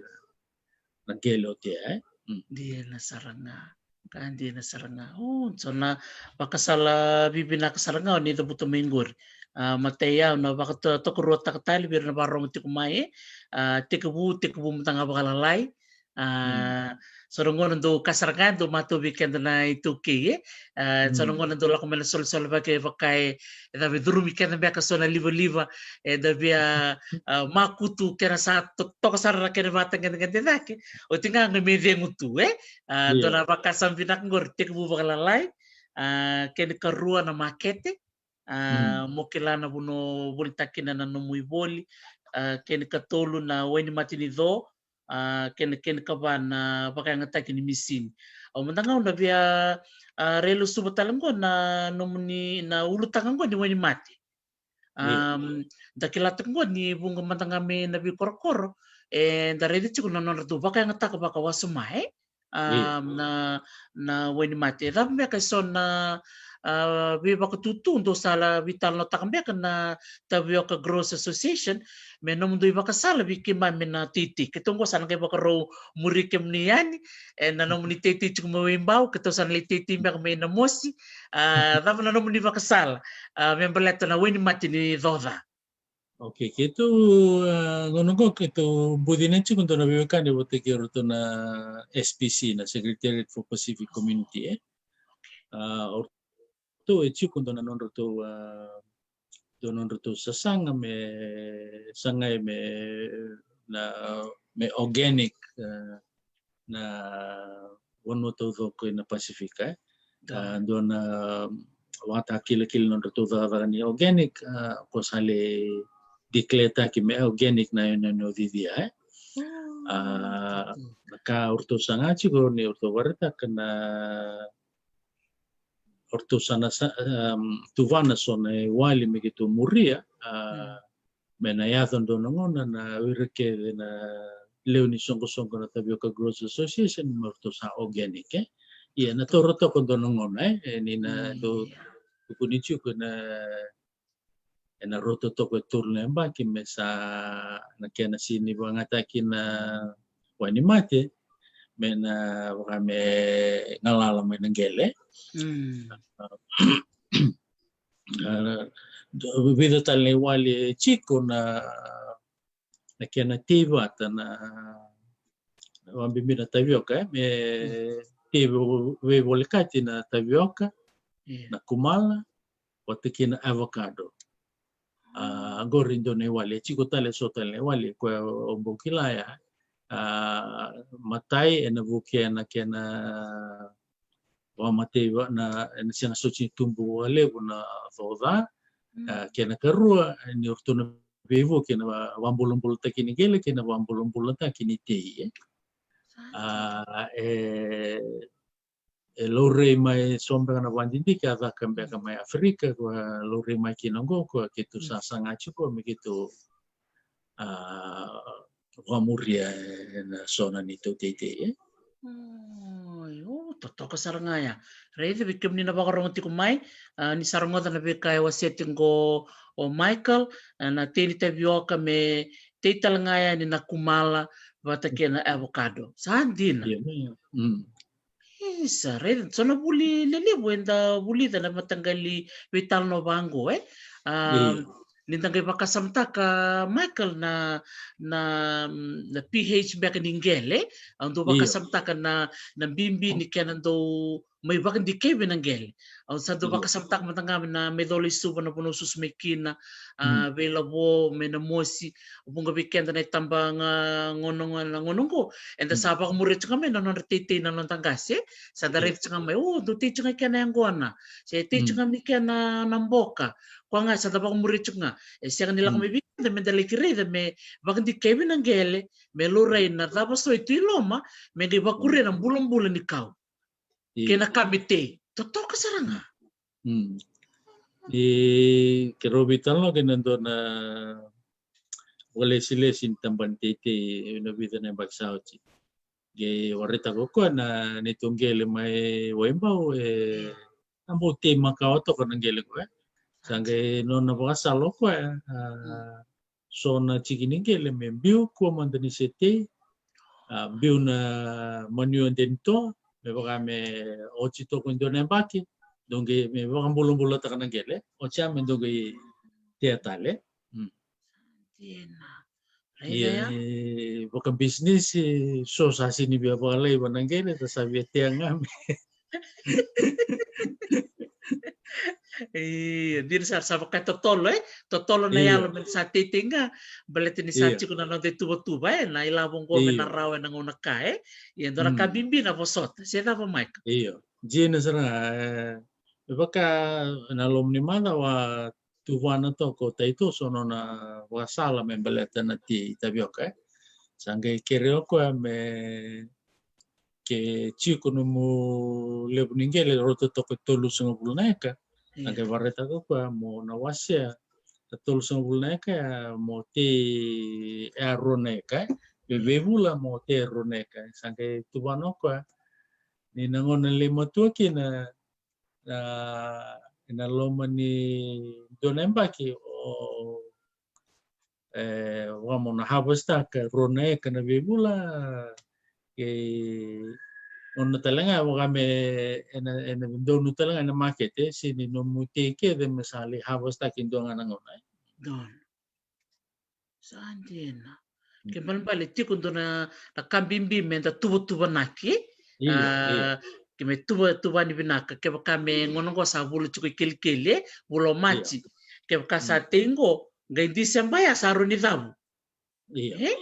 na qele o tea, e. Dina sara ga. Ka dina sara ga. O, so na vakasala vivinaka sara ga o ni cavuta mai qori. A, matai au na vakatokaruataka tale vei ira na vakarorogo tiko mai, e. A, tekivu, tekivu mada ga vakalalai. A, so na gauna dou ka sara ga dou matau vei keda na iTaukei, e. A, so na gauna dou lako mai na solesolevaki vaka e, e cava e curumi keda beka so na livaliva, e da via, a, makutu kena sa to-, toka sara na kena vatagedegede cake. Oti ga qai me cegu tu, e. A, dua na vakasama vinaka qori, tekivu vakalalai, a, kena karua na makete, a, mo kila na vanua o volitaka kina na nomu ivoli, a, kena katolu na wainimate ni co, a, kena, kena kava na vakayagataki ni misini. Au mada ga au na via, a, railesuva tale qo na nomuni, na ulutaga qo ni wainimate. Am, da kila tiko qo ni vuqa mada ga mai na veikorokoro, e, da raica tiko na nodratou vakayagataka vakawasoma, e? Am, na, na wainimate. E cava beka e so na, a, veivakatutu dou sa la veitalanoataka beka na Tavioka Growers Association, me nomudou ivakasala vei keimami na teitei. Keitou qo sa na qai vakarau muri kemuni yani, e, na nomuni teitei tiko mai Waibau, keitou sa na lai teitei beka mai Namosi, a, cava na nomuni vakasala, a, me baleta na wainimate ni co ca? Okay, keitou, a, gauna qo keitou bucina tiko dua na veiwekani vata kei ratou na S P C, na Secretariat for Pacific Community, e. A, o ratou e tiko dua na nodratou, a, dua na nodratou sasaga me sagai me na, me organic, a, na vanua taucoko ena Pasifika, e. A, dua na vakatakilakila nodratou cakacaka ni organic, a, ko sa lai declare taki me organic na yanuyanu o Cicia, e. A, na ka o ratou saga tiko ni o ratou vakaraitaka na o ratou sa na sa, em, tuvana so na iwali me keitou muria, a, me na yaco dua na gauna na o ira kece na lewe ni soqosoqo na Tavioka Growers Association me ratou sa organic, e. Ia na taura toka dua na gauna, e, e ni na dou tukuni tiko na ena rauta toka e tolu na yabaki me sa na kena sega ni vakayagataki na wainimate me na vaka me galala mai na qele. A, vica tale na iwali e tiko na, na kena tei vata na, na vakabibi na tavioka, e, me tei vei-, veivolekati na tavioka, na kumala, vata kei na avocado. A, qori dua na iwali, e tiko tale so tale na iwali, koya o bau kila ya. A, matai, ena vukea na kena vakamatei va-, na, ena sega soti ni tubu vakalevu na co ca. A, kena karua, ni o ratou na veivuke na va-, vakabulabulataki ni qele kei na vakabulabulataki ni tei, e. A, e, e laurai mai so beka na vakadidike a caka beka mai Aferika, ko a laurai mai kina oqo, ko a keitou sa saga tiko me keitou, a, vakamuria ena so na neitou teitei, e. Oi, o, totoka sara ga ya. Raica vei kemuni na vakarorogo tiko mai, a, ni sa rogoca na veika e wasea tiko o Michael, a, na tei ni tavioka me tei tale ga yani na kumala vata kei na avocado. Sa dina. Ia, ia. Mm. Isa, raica, so na vuli lelevu eda vulica na mataqali veitalanoa vaqo, e? A, ni da qai vakasamataka, Michael, na, na, na pH beka ni qele, a, dou vakasamataka na, na bibi ni kena dou mai vakadikevi na qele. Au sa dau vakasamataka mada ga na mai Cola i Suva na vanua susu mai kina, a, vei Lavo, mai na mosi, vuqa vei keda na itabaga gona, gona, gona oqo. Eda sa vakamuria tu ga mai na nodra teitei na noda qase, sa da raica tu ga mai, o, dau tei tu ga kena yaqona, se tei tu ga mai kena na boka. Koya ga sa da vakamuria tu ga. E sega ni lako mai vei keda me da laki raica me vakadikevi na qele, me laurai na cava so e tu i loma, me qai vakuria na bulabula ni kau. Kei na ka me tei. Totoka sara ga. E, keirau veitalanoa kei na dua na vakalesilesi ni tabana ni teitei ena vica na yabaki sa oti. Qai vakaraitaka o koya na neitou qele mai Waibau, e, na bau tei makawa toka na qele qo, e. Sa qai nona vakasala o koya, a, so na tiki ni qele me biu kua mada ni se tei, a, biu na manure de ni toa, me vaka me oti toka e dua na yabaki, dou qai me vakabulabulataka na qele, oti ya me dou qai tea tale. Ia, e, vakabisinisi, so sa sini via vakalaiva na qele, sa via tea ga me. Io, dina sara, sa vaka e totolo, e? Totolo na yalo me sa teitei ga, baleta ni sa tiko na noda ituvatuva, e? Na ilavo qo me na rawa ena gauna ka, e? Ia, dua na ka bibi na vosota, se cava, Michael? Io, dina sara ga, e, e vaka na loma ni macawa tuvana toka o Taito so nona vakasala me baleta na tei tavioka, e. Sa qai kerea o koya me ke tiko nomu levu ni qele rauta toka e tolusagavulu na eka. Sa qai vakaraitaka o koya mo na wasea na tolusagavulu na eka ya mo tei e rua na eka, e. Vei, veivula mo tei e rua na eka. Sa qai tuvana o koya ni na gauna lai matua kina, na, ena loma ni dua na yabaki o, e, vaka mo na harvest-taka e rua na eka na veivula, kei nona tale ga vaka me ena, ena donu tale ga ena makete, se ni nomu tei kece me sa lai harvest-taki e dua ga na gauna, e. Donu. Sa dina. Ke balebale tiko dua na, na ka bibi me da tuvatuvanaki. Io, a, io. Ke me tuvatuvani vinaka, kevaka me gauna qo sa vula tiko i kelikeli, e, vula o Maji. Io. Kevaka sa tei qo, qai Diseba ya sa rau ni cavu. Io. E?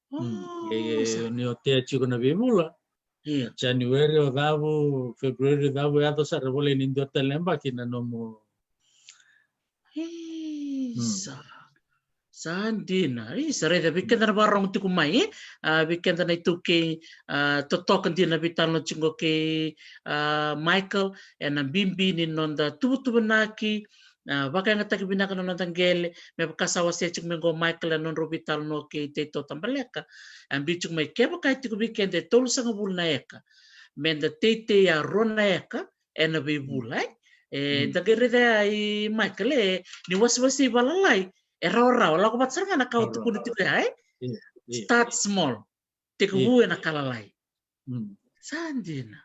Mm. O, e, sa. Ni o tea tiko na veivula. Io. January o cavu, February o cavu, yaco sara volai ni dua tale na yabaki na nomu. Isa. Sa dina. Isa, raica, vei keda na vakarorogo tiko mai, e? A, vei keda na iTaukei, a, totoka dina veitalanoa tiko kei, a, Michael, ena bibi ni noda tuvatuvanaki, a, vakayagataki vinaka na noda qele, me vaka sa wasea tiko mai qo Michael ena nodrau veitalanoa kei Taito Tabaleka. A, biu tiko mai kevaka e tiko vei keda e tolusagavulu na eka, me da teitei a rua na eka ena veivula, e. E, da qai raica ya i Michael, e, ni wasewasei valalai, e rawarawa, lako vata sara ga na ka o tukuna tiko ya, e. Io, io. Start small. Tekivu ena ka lalai. Mm. Sa dina.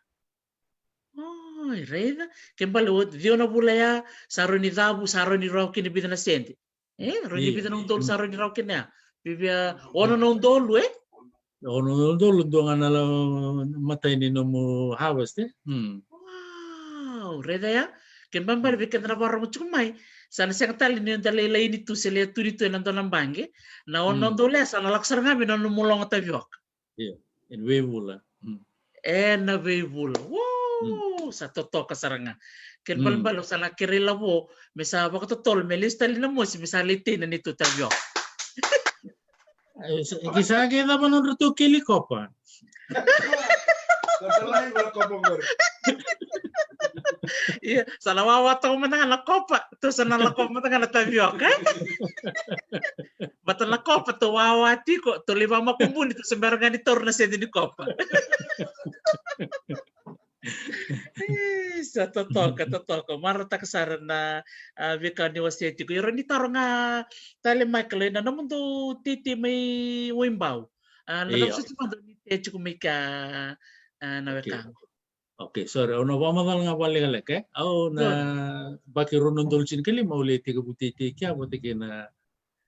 Oi, raica. Ke bale o ciwa na vula ya, sa rawa ni cavu, sa rawa ni rawa kina vica na sede. E, rawa ni vica na udolu sa rawa ni rawa kina ya. Vivia ono na udolu, e? Ono na udolu, dua ga na la-, matai ni nomu harvest, e? Mm. Wow, raica ya. Ke bale vei keda na vakarorogo tiko mai. Sa na sega tale ni da lai laini tu se lai tu ni tu ena dua na baqe. Na ono na udolu ya sa na lako sara ga mai na nomu logo tavioka. Io, ena veivula. Mm. Ena veivula. Wow, sa totoka sara ga. Kena ibalebale sa na kerei Lavo me sa vakatotolo me lesu tale na mosi me sa lai tei na neitou tavioka. E, sa, ki sa qai cava nodratou keli kopa? Ia, sa na wawa toka mada ga na kopa. Tou sa na lakova mada ga na tavioka, e? Baleta na kopa tou wawa tiko, tou lai vakamakubuni, tou se bera ga ni taura na sede ni kopa. Ih, sa totoka, totoka. Marautaka sara na, a, veika ni wasea tiko. Ia rawa ni taro ga tale, Michael, ena nomudou teitei mai Waibau. A, na cava soti mada ni tea tiko mai kea, a, na wekaqu. Okay, sorry, au na vakamacala ga vakalekaleka, e? Au na yabaki rua na udolu tinikalima au lai tekivu teitei kea vata kei na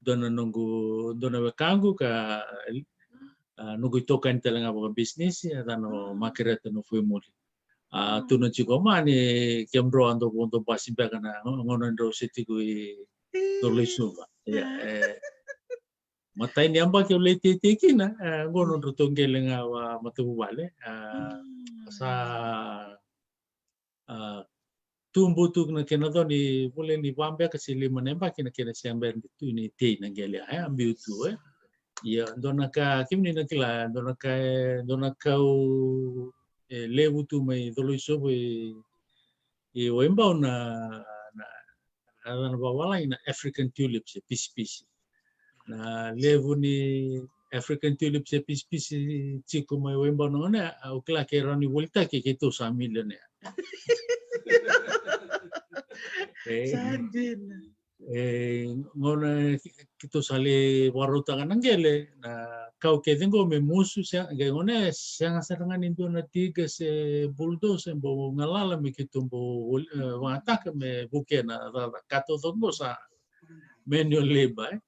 dua na noqu, dua na wekaqu ka, a, noqu itokani tale ga vakabisinisi, a yacana o Makereta Nofoimuli. A, tu na tiko mani, kemudrau a dau vodo basi beka na gauna drau se tiko i Doloisuva. Ia, e, matai ni yabaki au lai teitei kina, e, qo nodratou qele ga vakamatavuvale. A, sa, a, tubu tu na kena co ni vole ni va beka se lima na yabaki na kena se bera tu ni tei na qele, e, a biu tu, e. Ia, dua na ka, kemuni na kila, dua na ka, e, dua na kau, e, levu tu mai Doloisuva i, i Waibau na, na, na, na vavalagi na African tulips, e, pisipisi. Na levu ni African tulips, e, pisipisi tiko mai Waibau na gauna, au kila ke rawa ni volitaki keitou sa milionea. E. Sa dina. E, gauna keitou sa lai vakarautaka na qele, na kau kece qo me musu, se, qai gauna e sega sara ga ni dua na tiga se bulldozer bau galala me keitou bau, e, vakataka me vukea na cakacaka. Ka taucoko qo sa manual labor,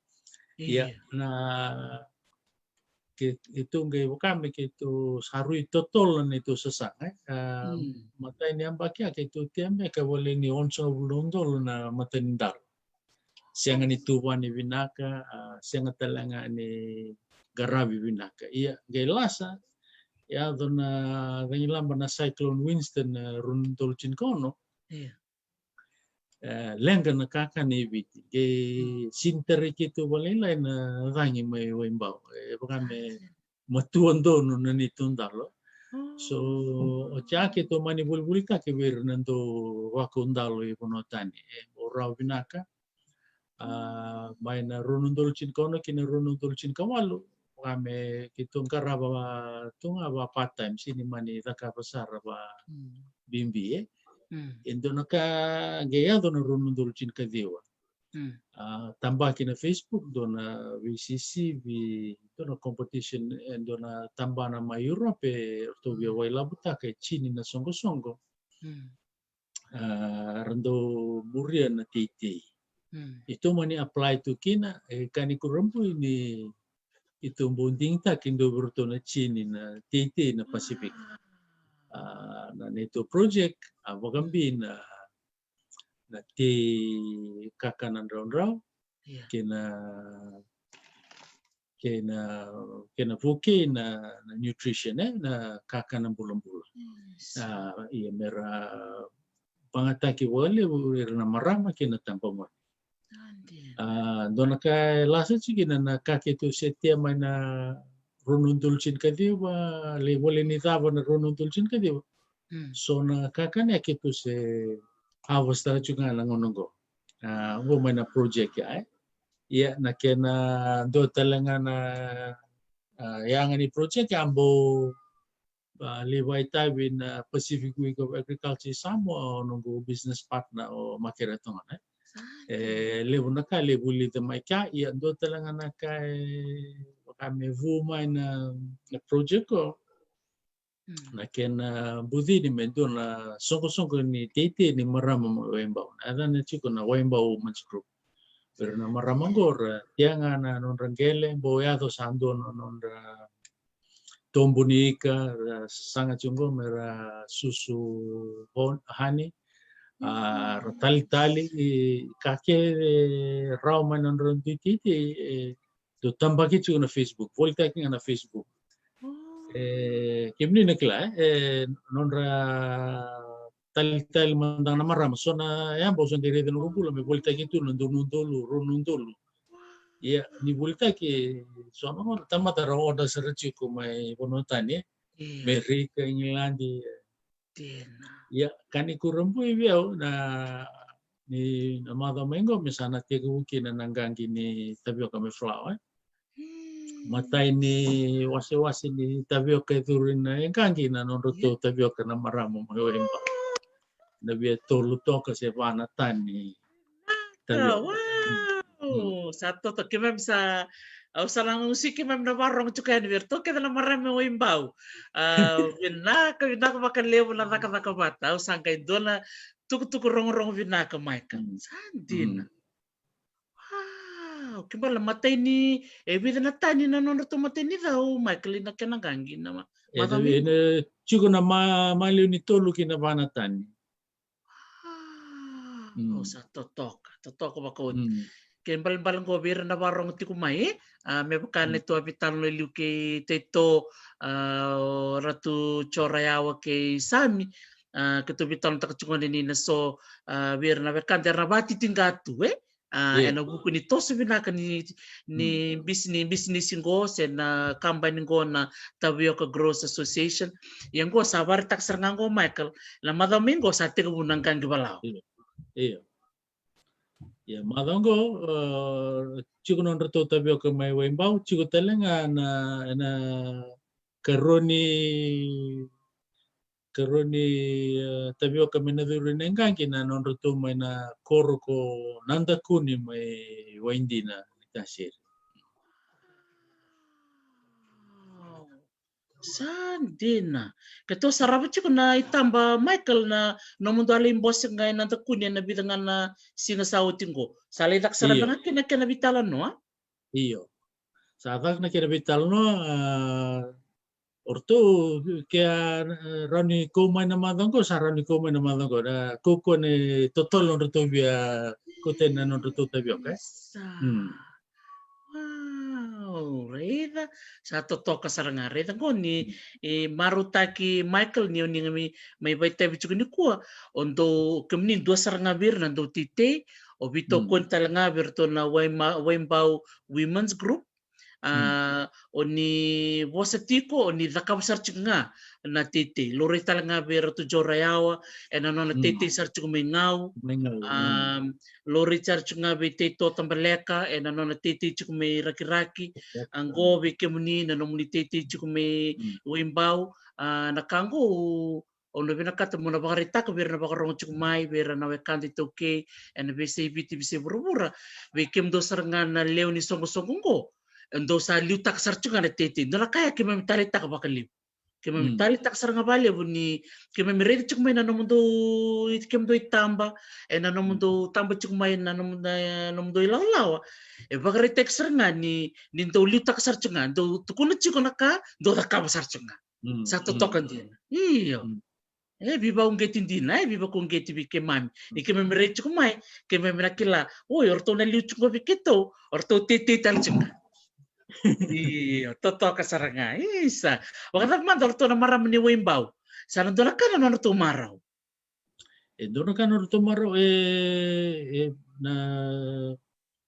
e. Ia, na keitou qai vaka me keitou sa rui totolo na neitou sasaga, e. A, matai ni yabaki a keitou tea beka e voleka ni onosagavulu na udolu na matanidalo. Sega ni tuvani vinaka, a, sega tale ga ni qaravi vinaka. Ia, qai lasa, yaco na cagilaba na Cyclone Winston, e, rua na udolu tinikaono. Ia. E, leqa na kakana e Viti. Qai sinitara keitou vakalailai na cagi mai Waibau. E vaka me matua donu na neitou dalo. So, oti ya keitou mani volivolitaki vei ira na dau vakau dalo i vanua tani. E, o rawa vinaka. A, mai na rua na udolu tinikaono ki na rua na udolu tinikawalu, vaka me keitou qarava tu ga va part time, sega ni mani cakava sara va bibi, e. E dua na ka qai yaco na rua na udolu tinikaciwa. A, tabaki na Facebook, dua na veisisivi, dua na competition, e dua na tabana mai Europe, e ratou via vakailavutaka e tini na soqosoqo. A, ra dau muria na teitei. Keitou mani apply tu kina, e, ka ni kurabui ni keitou bau digitaki dua vei iratou na tini na teitei na Pacific. A, na neitou project, a, vakabi na, na tei kakana draudrau, kei na kei na, kei na vukei na, na nutrition, e, na kakana bulabula. A, ia me ra vagataki vakalevu ira na marama kei na tabagone. A, dua na ka e lasa tiko kina na ka keitou se tea mai na rua na udolu tinikaciwa, lai vole ni cava na rua na udolu tinikaciwa. So na kakana e keitou se harvest tiko ga na gauna oqo. A, oqo mai na project ya, e. Ia, na kena dua tale ga na, a, yaga ni project ya bau, a, lai vakaitavi na Pacific Week of Agriculture i Samoa, o noqu business partner o Makere Togona, e. E levu na ka e lai vulica mai kea, ia dua tale ga na ka e vaka me vu mai na, na project qo. Na kena bucini me dua na soqosoqo ni teitei ni marama mai Waibau. Na yacana tiko na Waibau Women's Group. Ira na marama qo ra tea ga na nodra qele, bau yaco sa dua na nodra tobu ni ika, ra saga tiko qo me ra susu hon-, honey. A, ra talitali, i ka ke rawa mai na nodra dui teitei, e, dau tabaki tiko na Facebook, volitaki ga na Facebook. E, kemuni na kila, e, nodra talitali mada ga na marama, so na yabau sa qai raica na noqu bula me volitaki tu na dua na udolu, rua na udolu. Ia, ni volitaki, so na gauna tamata ra order sara tiko mai vanua tani, e. Merika, Igiladi, e. Ia, ka ni kurabui vei au na, ni na macawa mai qo me sa na tekivu kina na qaqi ni tavioka me flour, e. Matai ni wasewase ni tavioka e curu ina e qaqi na nodratou tavioka na marama mai Waibau. Na via tolu toka se va na tani. Tavioka. Wow! Sa toto, keimami sa, au sa na gusi keimami na varogo tiko yani vei iratou kece na marama mai Waibau. A, vinaka, vinaka vakalevu na cakacaka vata. Au sa qai dua na tukutuku rogorogo vinaka mai ka. Sa dina. Wow, ke bale matai ni, e vica na tani na nodratou matai ni cau, mai ka lai na kena qaqi na ma-, Ena tiko na ma, maliu ni tolu ki na va na tani. Au sa totoka, totoka vakaoti. Ke balebale qo vei ira na vakarorogo tiko mai, e? A, me vaka na tou a veitalanoa e liu kei Teito, a, o Ratu Jorayawa kei Sami, a, ke tou veitalanoataka tiko gona ni na so, a, vei ira na wekada era na vatitiqa tu, e? A, ena vuku ni toso vinaka ni, ni bisi, ni bisinisi qo se na kabani qo na Tavioka Growers Association. Ia qo sa varaitaka sara ga qo Michael, na macawa mai qo sa tekivu na qaqi valawa. Io. Ia macawa qo, a, tiko nodratou tavioka mai Waibau, tiko tale ga na, na karoni, karoni, e, tavioka me na curu ena qaqi na nodratou mai na koro ko Nadakuni mai Waidina, Tasiri. Sa dina. Ke tou sarava tiko na itaba Michael na nomudou a lai bose ga e Nadakuni ena vica ga na siga sa oti qo. Sa lai caka sara ga kina kena veitalanoa. Io. Sa caka na kena veitalanoa, a, o ratou ke a, e, rawa ni kau mai na macawa qo, sa rawa ni kau mai na macawa qo. Na kaukauwa ni totolo nodratou via kauta na nodratou tavioka, e? Sa. Wow, raica, sa totoka sara ga. Raica qo ni, e, marautaki Michael ni o ni ga mai, mai vakaitavi tiko nikua, o dou, kemuni dua sara ga vei ira na dou teitei, o veitokoni tale ga vei iratou na Waima-, Waibau Women's Group, a, o ni vosa tiko, o ni cakava sara tiko ga na teitei. Laurai tale ga vei Ratu Jorayawa ena nona teitei sara tiko mai Gau. Mai Gau, a, laurai sara tiko ga vei Teito Tabaleka ena nona teitei tiko mai Rakiraki. Rakiraki. A, qo vei kemuni na nomuni teitei tiko mai Waibau. A, na ka qo au na vinakata mo na vakaraitaka vei ira na vakarorogo tiko mai, vei ira na wekada iTaukei ena veiyasai Viti, veiyasai vuravura, vei kemudou sara ga na lewe ni soqosoqo qo, e dou sa liutaka sara tiko ga na teitei. Dua na ka ya keimami taleitaka vakalevu. Keimami taleitaka sara ga vakalevu ni keimami raica tiko mai na nomudou, kemudou itaba, ena nomudou taba tiko mai na nomu-, na nomudou ilawalawa. E vakaraitaki sara ga ni, ni dou liutaka sara tiko ga, dou tukuna tiko na ka, dou cakava sara tiko ga. Sa totoka dina. Io. E veivakauqeti dina, e veivakauqeti vei keimami. Ni keimami rai tiko mai, keimami na kila, oi, o ratou na liu tiko vei keitou, o ratou teitei tale tiko ga. Io, totoka sara ga. Isa. Vakacava mada o ratou na marama ni Waibau? Sa na dua na ka na nodratou marau? E dua na ka na nodratou marau, e, e, na,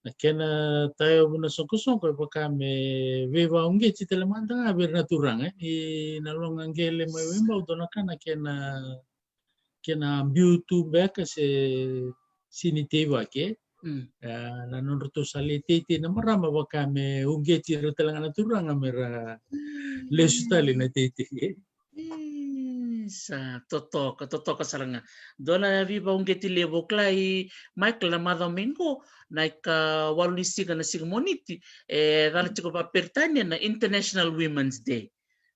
na kena taoyavu na soqosoqo, e vaka me veivakauqeti tale mada ga vei ira na turaga, e, na loga qele mai Waibau, dua na ka na kena, kena biu tu beka se sega ni teivaki, e. E, na nodratou sa lai teitei na marama, vaka me uqeti ira tale ga na turaga me ra lesu tale na teitei, e. Isa, totoka, totoka sara ga. Dua na veivakauqeti levu. O kila i Michael, na macawa mai qo, na ikawalu ni siga, na siga Moniti, e cana tiko vakaperitania na International Women's Day.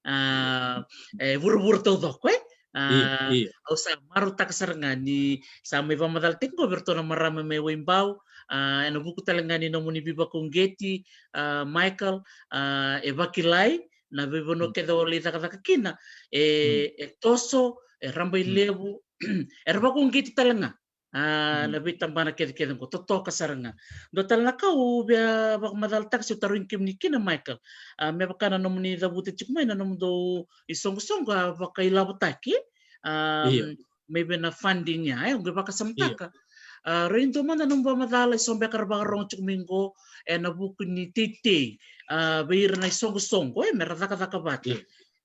A, e vuravura taucoko, e? A, au sa marautaka sara ga ni sa mai vakamacalataki qo vei iratou na marama mai Waibau, a, ena vuku tale ga ni nomuni veivakauqeti, a, Michael, a, e vakilai, na veivanua kece o lai cakacaka kina, e, e toso, e rabailevu, era vakauqeti tale ga. A, na veitabana kecekece qo, totoka sara ga. Dua tale na ka au via vakamacalataka se au tarogi kemuni kina, Michael. A, me vaka na nomuni cavuta tiko mai na nomudou isoqosoqo a vakailavotaki. A, mai vei na funding ya, e, au qai vakasamataka. A, raica dua mada na nomu vakamacala, e so beka ra vakarorogo tiko mai qo, ena vuku ni teitei, a, vei ira na isoqosoqo, e, me ra cakacaka vata.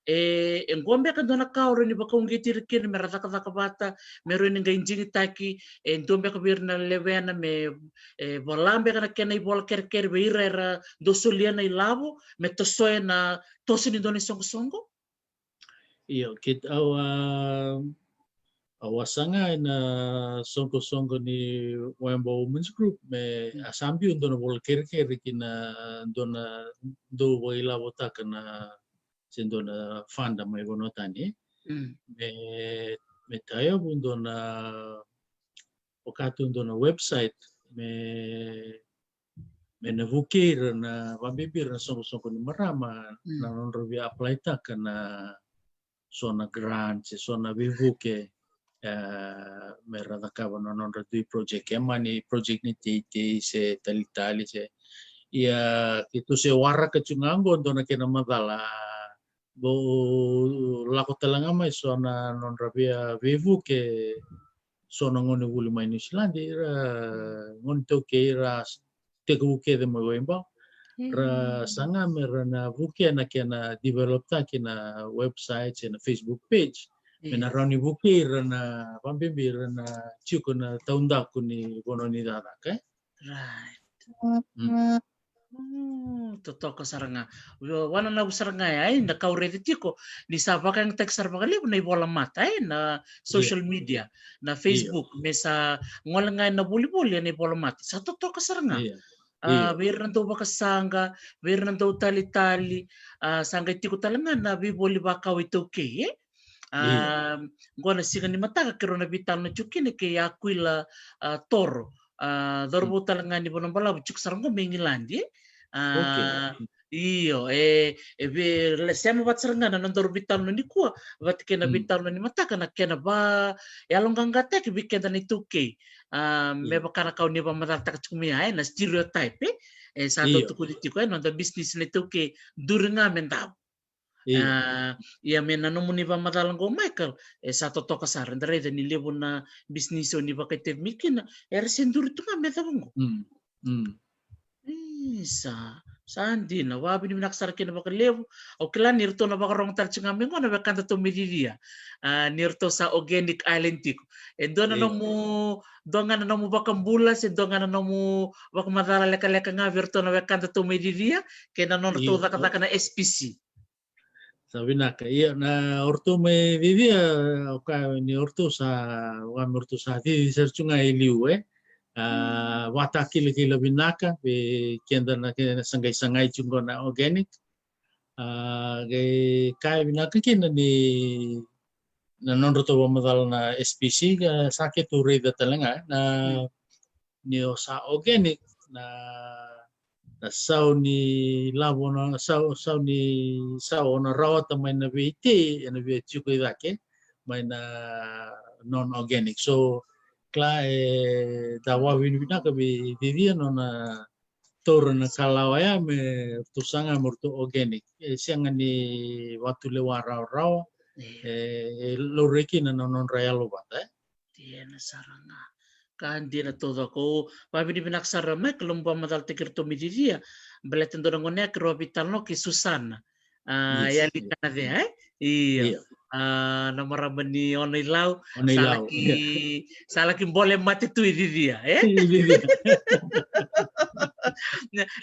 E, e qo beka dua na ka o rawa ni vakauqeti ira kina me ra cakacaka vata, me rawa ni qai digitaki, e dua beka vei ira na lewena me, e, vola beka na kena ivola kerekere vei ira era dau solia na ilavo, me tosoya na toso ni dua na isoqosoqo? Io, keitou a, au a saga ena soqosoqo ni Waibau Women's Group me a sa biu dua na vola kerekere ki na dua na dau vakailavotaka na, se dua na fund mai vanua tani. Me, me taoyavu dua na, vaka tu dua na website me, me na vukei ira na, vakabibi ira na soqosoqo ni marama na nodra via apply-taka na, so na grant, se so na veivuke, e, me ra cakava na nodra dui project, e mani project ni teitei se talitali se. Ia keitou se waraka tu ga oqo dua na kena macala, dou lako tale ga mai so na nodra via veivuke, so na gone vuli mai Niusiladi, ira gone taukei, ira tekivu kece mai Waibau, ra saga me ra na vukea na kena develop taki na website se na Facebook page, me na rawa ni vukei ira na vabibi, ira na tiko na taudaku ni vanua ni cakacaka, e? Right. Mm, totoka sara ga. Io, wananavu sara ga ya, e, na ka au raica tiko ni sa vakayagataki sara vakalevu na ivola mata, e, na social media, na Facebook, me sa gole ga ena volivoli ena ivola mata. Sa totoka sara ga. A, vei ira na dau vakasaqa, vei ira na dau talitali, a, sa qai tiko tale ga na veivoli vakau iTaukei, e? A, qo na siga ni mataka keirau na veitalanoa tiko kina kei Akuila, a, Toro. A, cauravou tale ga ni Vanuabalavu, tiko sara qo mai Igiladi, e? A, io, e, e vei, le sema vata sara ga na nodaru veitalanoa nikua vata kei na veitalanoa ni mataka, na kena va, yaloqaqataki vei keda na iTaukei. A, me vaka na ka o ni vakamacalataka tiko mai ya, e, na stereotype, e? E sa dau tukuni tiko, e, noda bisinisi na iTaukei, duri ga me davo. A, ia me na nomuni vakamacala qo, Michael, e sa totoka sara, da raica ni levu na bisinisi o ni vakaitavi mai kina era se duri tu ga me cava qo. Isa, sa dina, vakavinavinaka sara kina vakalevu. Au kila ni ratou na vakarogo tale tiko ga mai qo na wekadatou mai Cicia, a, ni ratou sa Organic Island tiko. E dua na nomu, dua ga na nomu vakabula se dua ga na nomu vakamacala lekaleka ga vei ratou na wekadatou mai Cicia kei na nodratou cakacaka na S P C. Sa vinaka. Ia, na oratou mai Cicia, au kaya ni oratou sa, vaka me oratou sa cici sara tu ga e liu, e. A, vakatakilakila vinaka vei keda na kena sa qai sagai tu qo na Organic. A, qai kaya vinaka kina ni na nodratou vakamacala na S P C, ka sa keitou raica tale ga na ni o sa Organic, na, na sau ni lavo, na sau, sau ni sau o na rawata mai na veitei, ena via tiko i cake mai na non-organic. So, kila, e, da vakavinavinaka vei Cicia nona taura na kalawa ya me ratou saga me ratou organic. E sega ni vakatulewa rawarawa, e, e laurai kina na nodra yalo vata, e. Dina sara ga. Ka dina taucoko. Au vakavinavinaka sara, Michael, nomu vakamacalataki iratou mai Cicia. Baleta dua na gone ya keirau a veitalanoa kei Susana. A, e Alikanacea, e? Io. A, na marama ni Ono-i-Lau. Ono-i-Lau, sa laki, sa laki bole mate tu i Cicia, e?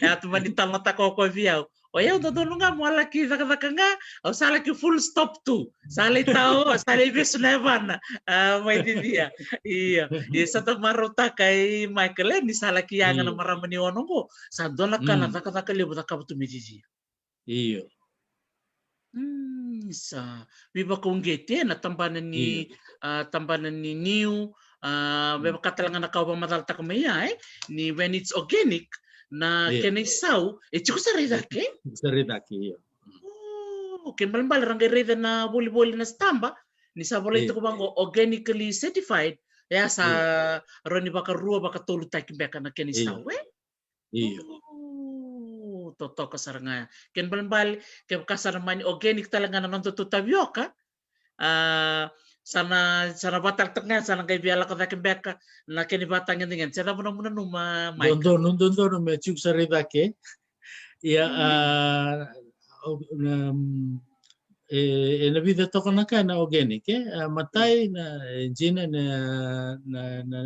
E a tu mani talanoataka o koya vei au. O yau dodonu ga mo a laki cakacaka ga, au sa laki full stop tu. Sa lai tao, sa lai vesu na yavana. A, mai Cicia. Io, io, sa da marautaka i Michael, e, ni sa laki yaga na marama ni Ono qo. Sa dua na ka na cakacaka levu cakava tu mai Cicia. Io. Mm, sa veivakauqeti, e, na tabana ni, a, tabana ni niu, a, me vaka tale ga na ka au vakamacalataka mai ya, e, ni when it's organic, na kena isau e tiko sara i cake. Tiko sara i cake, io. O, kena ibalebale ra qai raica na volivoli na sitaba ni sa volai tiko vaqo organically certified, e a sa rawa ni vakarua, vakatolutaki beka na kena isau, e? Io. O, totoka sara ga ya. Kena ibalebale kevaka sa na mani organic tale ga na nodatou tavioka, a, sa na, sa na vakataletaka ga, sa na qai via lako cake beka na kena ivakatagedegede. Se cava nomu nanuma, Michael? Dodonu, dodonu me tiko sara i cake. Ia, a, o, na, e, e na vica toka na ka na organic, e? A, matai na, e, jina na, na, na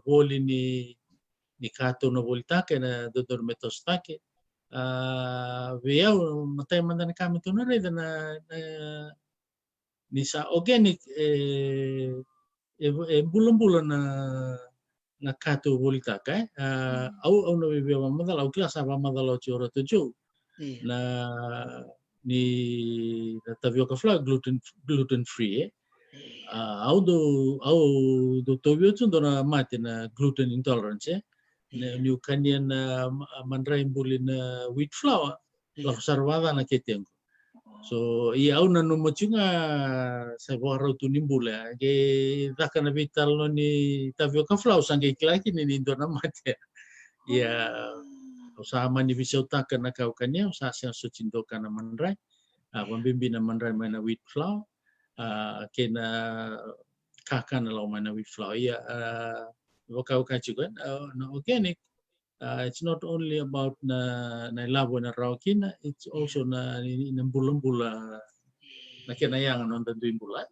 voli ni ni ka tou na volitaka, ena dodonu me tosotaki. A, vei au, matai mada ni ka me tou na raica na, na, ni sa organic, e, e, e bulabula na, na ka tou volitaka, e. A, au, au na via vakamacala, au kila sa vakamacala oti o Ratu Joe. Io. Na, ni na tavioka flour gluten, gluten free, e. Io. A, au dau, au dau tauvi oti dua na mate na gluten intolerance, e. Io. Niu kania na ma-, madrai buli na wheat flour, io, lako sara vakaca na ketequ. So ia au nanuma tiko ga sa vakarau tu ni bula, ke caka na veitalanoa ni tavioka flour sa qai kila kina ni dua na mate. Ia au sa mani veisautaka na ka au kania, au sa sega soti ni dau kana madrai. A, vabibi na madrai mai na wheat flour, a, kei na kakana lako mai na wheat flour. Ia, a, vaka au kaya tiko, e, na, na organic, a, it's not only about na, na ilavo ena rawa kina, it's also na, na bulabula, na kena yaga na noda dui bula.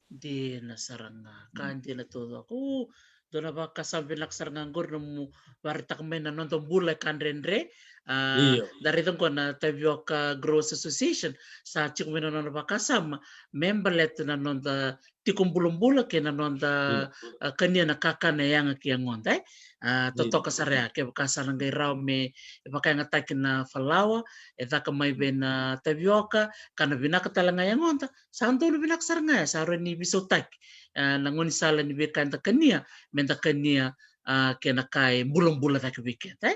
Dina sara ga, ka dina taucoko. Dua na vakasama vinaka sara ga qori na mu varaitaka mai na noda bula e ka dredre. A, da raica qo na Tavioka Growers Association sa tiko mai na nona vakasama me baleta na noda tiko bulabula kei na noda, a, kania na kakana e yaga ki yagoda, e. A, totoka sara ya, kevaka sa na qai rawa me vakayagataki na falawa e caka mai vei na tavioka, ka na vinaka tale ga yagoda, sa donu vinaka sara ga ya, sa rawa ni veisautaki, a, na gaunisala ni veika eda kania, me da kania, a, kei na ka e bulabula cake vei keda, e.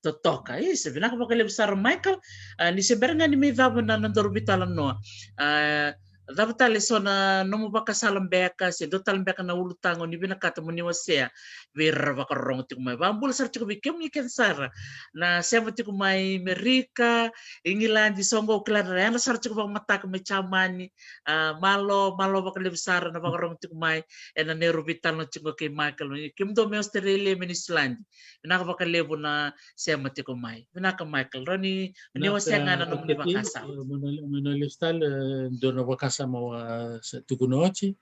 Totoka, e, sa vinaka vakalevu sara Michael, a, ni se bera ga ni mai cava na, na nodaru veitalanoa. A, cava tale so na nomu vakasala beka, se dua tale beka na ulutaga ni vinakata mo ni wasea vei ira vakarorogo tiko mai. Vakabula sara tiko vei kemuni kece sara na sema tiko mai Merika, Igiladi, so qo au kila na yadra sara tiko vakamataka mai Jamani. A, malo, malo vakalevu sara na vakarorogo tiko mai ena neru veitalanoa tiko kei Michael. Kemudou mai Australia, mai Niusiladi, vinaka vakalevu na sema tiko mai. Vinaka Michael, rawa ni, ni wasea ga na nomuni vakasama. Mai na, mai na lifestyle, e, dua na vakasama au sa tukuna oti.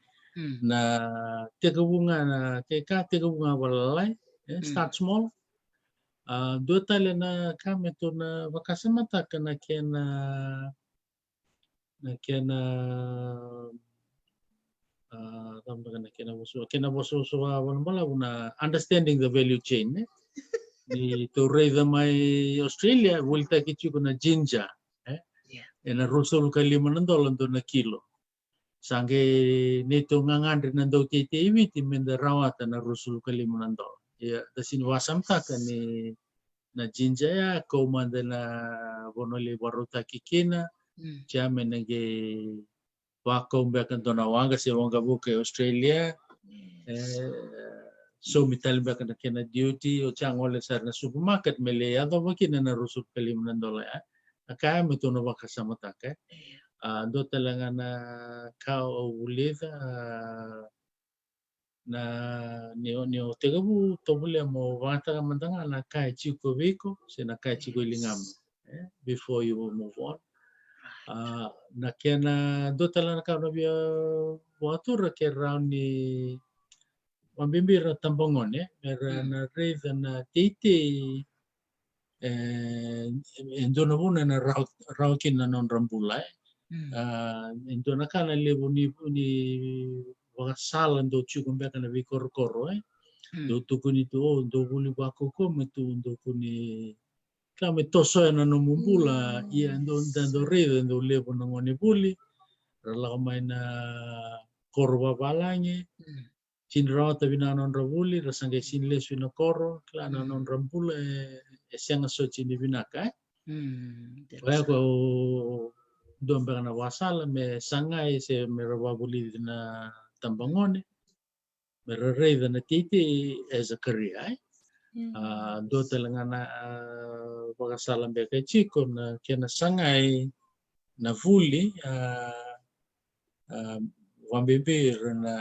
Na tekivu ga na, ke ka tekivu ga vakalalai, e, start small. A, dua tale na ka me tou na vakasamataka na kena, na kena, a, cava beka na kena vosa, kena vosa, vosa vakabalavu na understanding the value chain, e. Ni tou raica mai Australia, volitaki tiko na ginger, e. Ena ruasagavulu ka lima na dola dua na kilo. Sa qai neitou gagadre na dauteitei e Viti me da rawata na ruasagavulu ka lima na dola. Ia, da sega ni vakasamataka ni na ginger ya kau mada na vanua lai vakarautaki kina, tia me na qai vakau beka dua na waqa se waqavuka e Australia. E, saumi tale beka na kena duty, oti a gole sara na supermarket me lai yacova kina na ruasagavulu ka lima na dola ya. A ka ya me tou na vakasamataka, e. A, dua tale ga na ka au vulica, a, na, ni o, ni o tekivu tovolea mo vakataka mada ga na ka e tiko vei iko se na ka e tiko e ligamu, e, before you move on. A, na kena dua tale na ka au na via vakatura ke rawa ni vabibi ira na tabagone me ra na raica na teitei, e, e dua na vuna ena rawa, rawa kina na nodra bula, e. A, e dua na ka na levu ni, ni vakasala dau tiko beka na veikorokoro, e. Dau tukuni tu, o, dau vuli vakaukaua me tu, dau kua ni ka me tosoya na nomu bula, ia dau, da dau raica dau levu na gone vuli ra lako mai na koro vavalagi. Sega ni rawata vinaka na nodra vuli, ra sa qai sega ni lesu ina koro, kila na nodra bula e, e sega soti ni vinaka, e. Oya ko dua beka na vakasala me sagai se me ra vakavulici na tabagone me ra raica na teitei as a career, e. A, dua tale ga na, a, vakasala beka e tiko na kena sagai na vuli, a, a, vakabibi ira na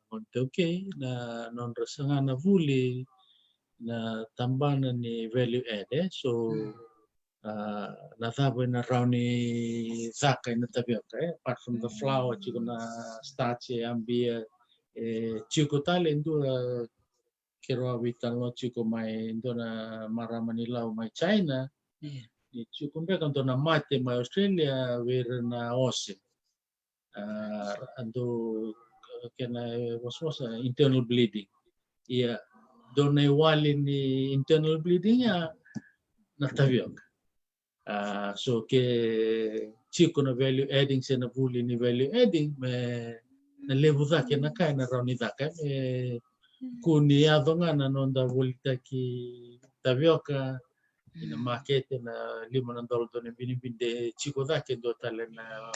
gone iTaukei, na nodra saga na vuli na tabana ni value add, e. So, a, na cava ena rawa ni caka ena tavioka, e, apart from the flour, tiko na starch, e, a beer, e, tiko tale e dua, keirau a veitalanoa tiko mai dua na marama ni Lau mai China. Ni tiko beka dua na mate mai Australia vei ira na ose. A, a dau kena vosavosa internal bleeding. Ia, dua na iwali ni internal bleeding ya na tavioka. A, so ke tiko na value adding se na vuli ni value adding, me na levu cake na ka ena rawa ni caka, me kua ni yaco ga na noda volitaki tavioka Ina makete na lima na dola dua na binibini, de tiko cake dua tale na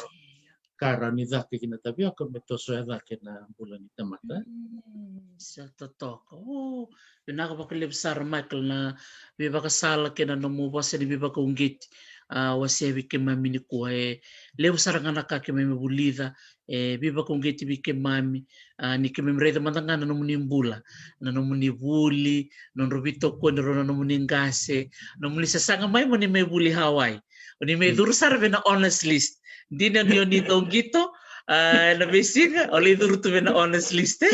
ka rawa ni caka kina tavioka me tosoya cake na bula ni tamata. Mm, sa totoka. O, vinaka vakalevu sara Michael na veivakasala kei na nomu vosa ni veivakauqeti. A, wasea vei keimami nikua e levu sara ga na ka keimami vulica, e veivakauqeti vei keimami. A, ni keimami raica mada ga na nomuni bula, na nomuni vuli, nodrau veitokoni rau na nomuni qase, nomuni sasaga mai mo ni mai vuli Hawaii. O ni mai curu sara vei na honors list. Dina ni o ni dau qito, a, ena veisiga, o lai curu tu vei na honors list, e?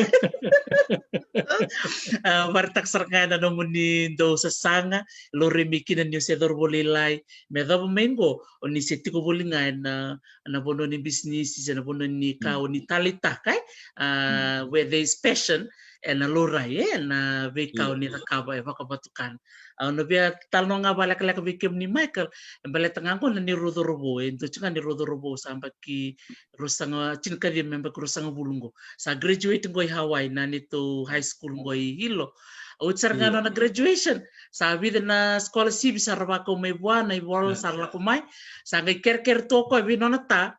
A, varetaka sara ga ena nomuni dau sasaga, laurai mai kina ni o se cauravou lailai. Me yacova mai qo, o ni se tiko voli ga ena, na vanua ni bisinisi, se na vanua ni ka o ni taleitaka, e? A, where there is passion, ena laurai, e? Na veika o ni cakava e vakavatukana. Au na via talanoa ga vakalekaleka vei kemuni Michael, e baleta ga qo na neirau cauravou, e dua tiko ga neirau cauravou sa yabaki ruasaga, tinikaciwa me yabaki ruasagavulu qo. Sa graduate qo i Hawaii na neitou high school qo i Hilo. Oti sara ga nona graduation, sa vica na scholarship sa ra vakau mai vua, na ivola sa ra lako mai. Sa qai kerekere tu o koya vei nona ta.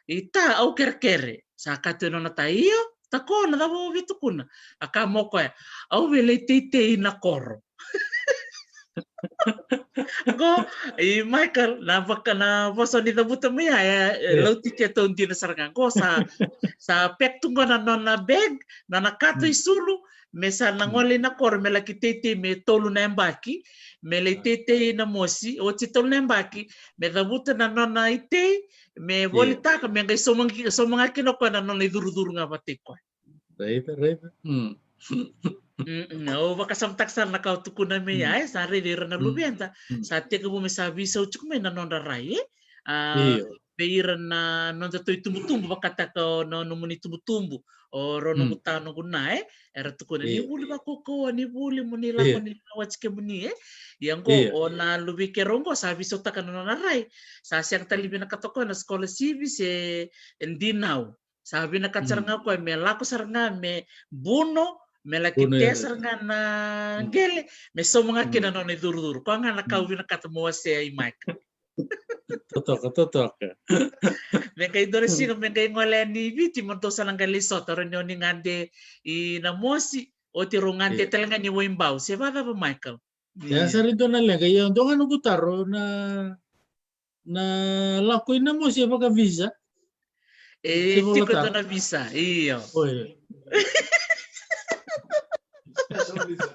I ta, au kerekere. Sa kaya tu e nona ta, io, ta ko, na cava o via tukuna? A kaya mai o koya, au via lai teitei na koro. Qo, i Michael, na vaka, na vosa ni cavuta mai ya, e, e, lauti ke tau dina sara ga. Qo sa, sa pack tu qo na nona bag, nona kato isulu, me sa na gole ina koro, me laki teitei me tolu na yabaki, me lai teitei na mosi, oti tolu na yabaki, me cavuta na nona itei, me volitaka, me qai sauma, sauma ga kina o koya na nona icurucuru ga vatei koya. Raica, raica. Mm. Mm, mm, au vakasamataka sara na ka au tukuna mai ya, e, sa raici ira na luveda, sa tekivu me sa veisau tiko mai na nodra rai, e? A, vei ira na nodatou itubutubu, vakataka o na nomuni itubutubu, o rau noqu ta, noqu na, e? Era tukuna ni vuli vakaukauwa, ni vuli mo ni lako ni lawati kemuni, e? Ia qo, o na luvei keirau qo sa veisautaka na nona rai. Sa sega tale ni vinakata o koya na scholarship se dinau. Sa vinakata sara ga o koya me lako sara ga me buno, me laki tea sara ga na qele, me sauma ga kina na nona icurucuru. Koya ga na ka au vinakata mo wasea i Michael. Totoka, totoka. Me qai dua na siga me qai gole yani i Viti, mo dou sa na qai lai sota, rawa ni o ni gade i Namosi, oti rau gade tale ga ni Waibau. Se vakacava Michael? Ia, sa ri dua na leqa, ia dua ga noqu taro na, na lako i Namosi e vakavisa. E tiko e dua na visa, io. Oi. Special visa.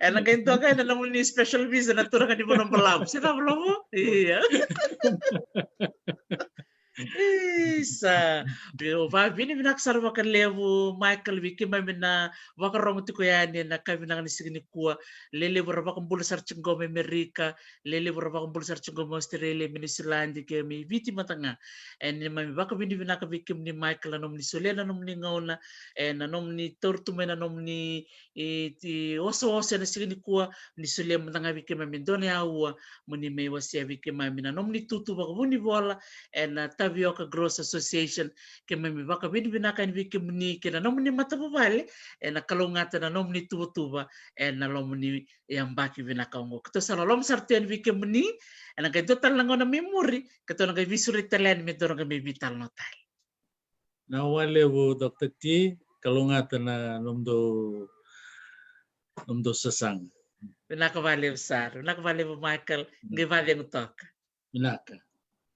Ena qai toka ena nomuni special visa na turaga ni Vanuabalavu. Se cava lo vo? Io. Isa. Io, vakavinavinaka sara vakalevu, Michael, vei keimami na vakarogo tiko yani ena ka vinaka ni siga nikua. Lelevu ra vakabula sara tiko qo mai Amerika, lelevu ra vakabula sara tiko qo mai Australia, mai Niusiladi, kei mai Viti mada ga. E, neimami vakavinavinaka vei kemuni, Michael, na nomuni solia na nomuni gauna, e, na nomuni taura tu mai na nomuni, e, osooso ena siga nikua, ni solia mada ga vei keimami e dua na aua mo ni mai wasea vei keimami na nomuni itutu vakavunivola ena Tavioka Growers Association. Keimami vakavinavinaka yani vei kemuni kei na nomuni matavuvale ena kalougata na nomuni tuvatuva ena loma ni yabaki vinaka oqo. Keitou sa loloma sara tu yani vei kemuni, ena qai dua tale na gauna mai muri keitou na qai veisureti tale yani me dou na qai mai veitalanoa tale. Vinaka vakalevu, Doctor T, kalougata na nomudou, nomudou sasaga. Vinaka vakalevu sara, vinaka vakalevu Michael, qai vakacegu toka. Vinaka.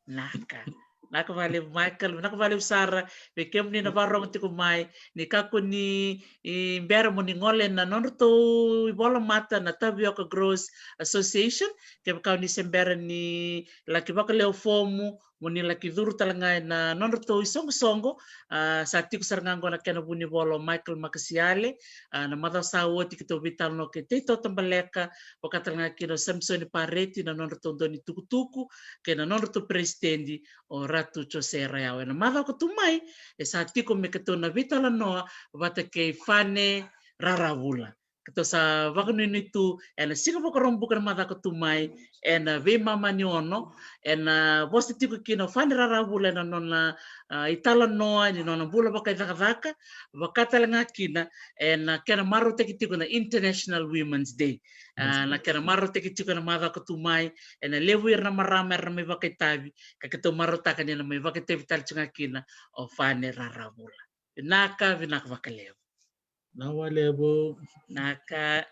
Vinaka. Vinaka vakalevu Michael, vinaka vakalevu sara vei kemuni na vakarorogo tiko mai, ni kakua ni, i, bera mo ni gole ena nodratou ivolamata na Tavioka Growers Association, kevaka o ni se bera ni laki vakalewe fomu, mo ni laki curu tale ga ena nodratou isoqosoqo. A, sa tiko sara ga qo na kena vunivola o Michael Makasiale. A, na macawa sa oti keitou veitalanoa kei Teitota Baleka, vaka tale ga kina o Samisoni Pareti na nodratou dau ni tukutuku, kei na nodratou peresitedi o Ratu Jose Rayau. Ena macawa ka tu mai, e sa tiko me keitou na veitalanoa vata kei Fane Raravula. Keitou sa vakanuinui tu ena Siga Vakaraubuka na macawa ka tu mai, ena veimama ni ono, ena vosa tiko kina o Fani Raravula ena nona, a, italanoa ni nona bula vakaicakacaka, vaka tale ga kina ena kena marautaki tiko na International Women's Day. A, na kena marautaki tiko ena macawa ka tu mai, ena levu ira na marama era na mai vakaitavi, ka keitou marautaka ni na mai vakaitavi tale tiko ga kina o Fani Raravula. Vinaka, vinaka vakalevu. Na walevu. Naka.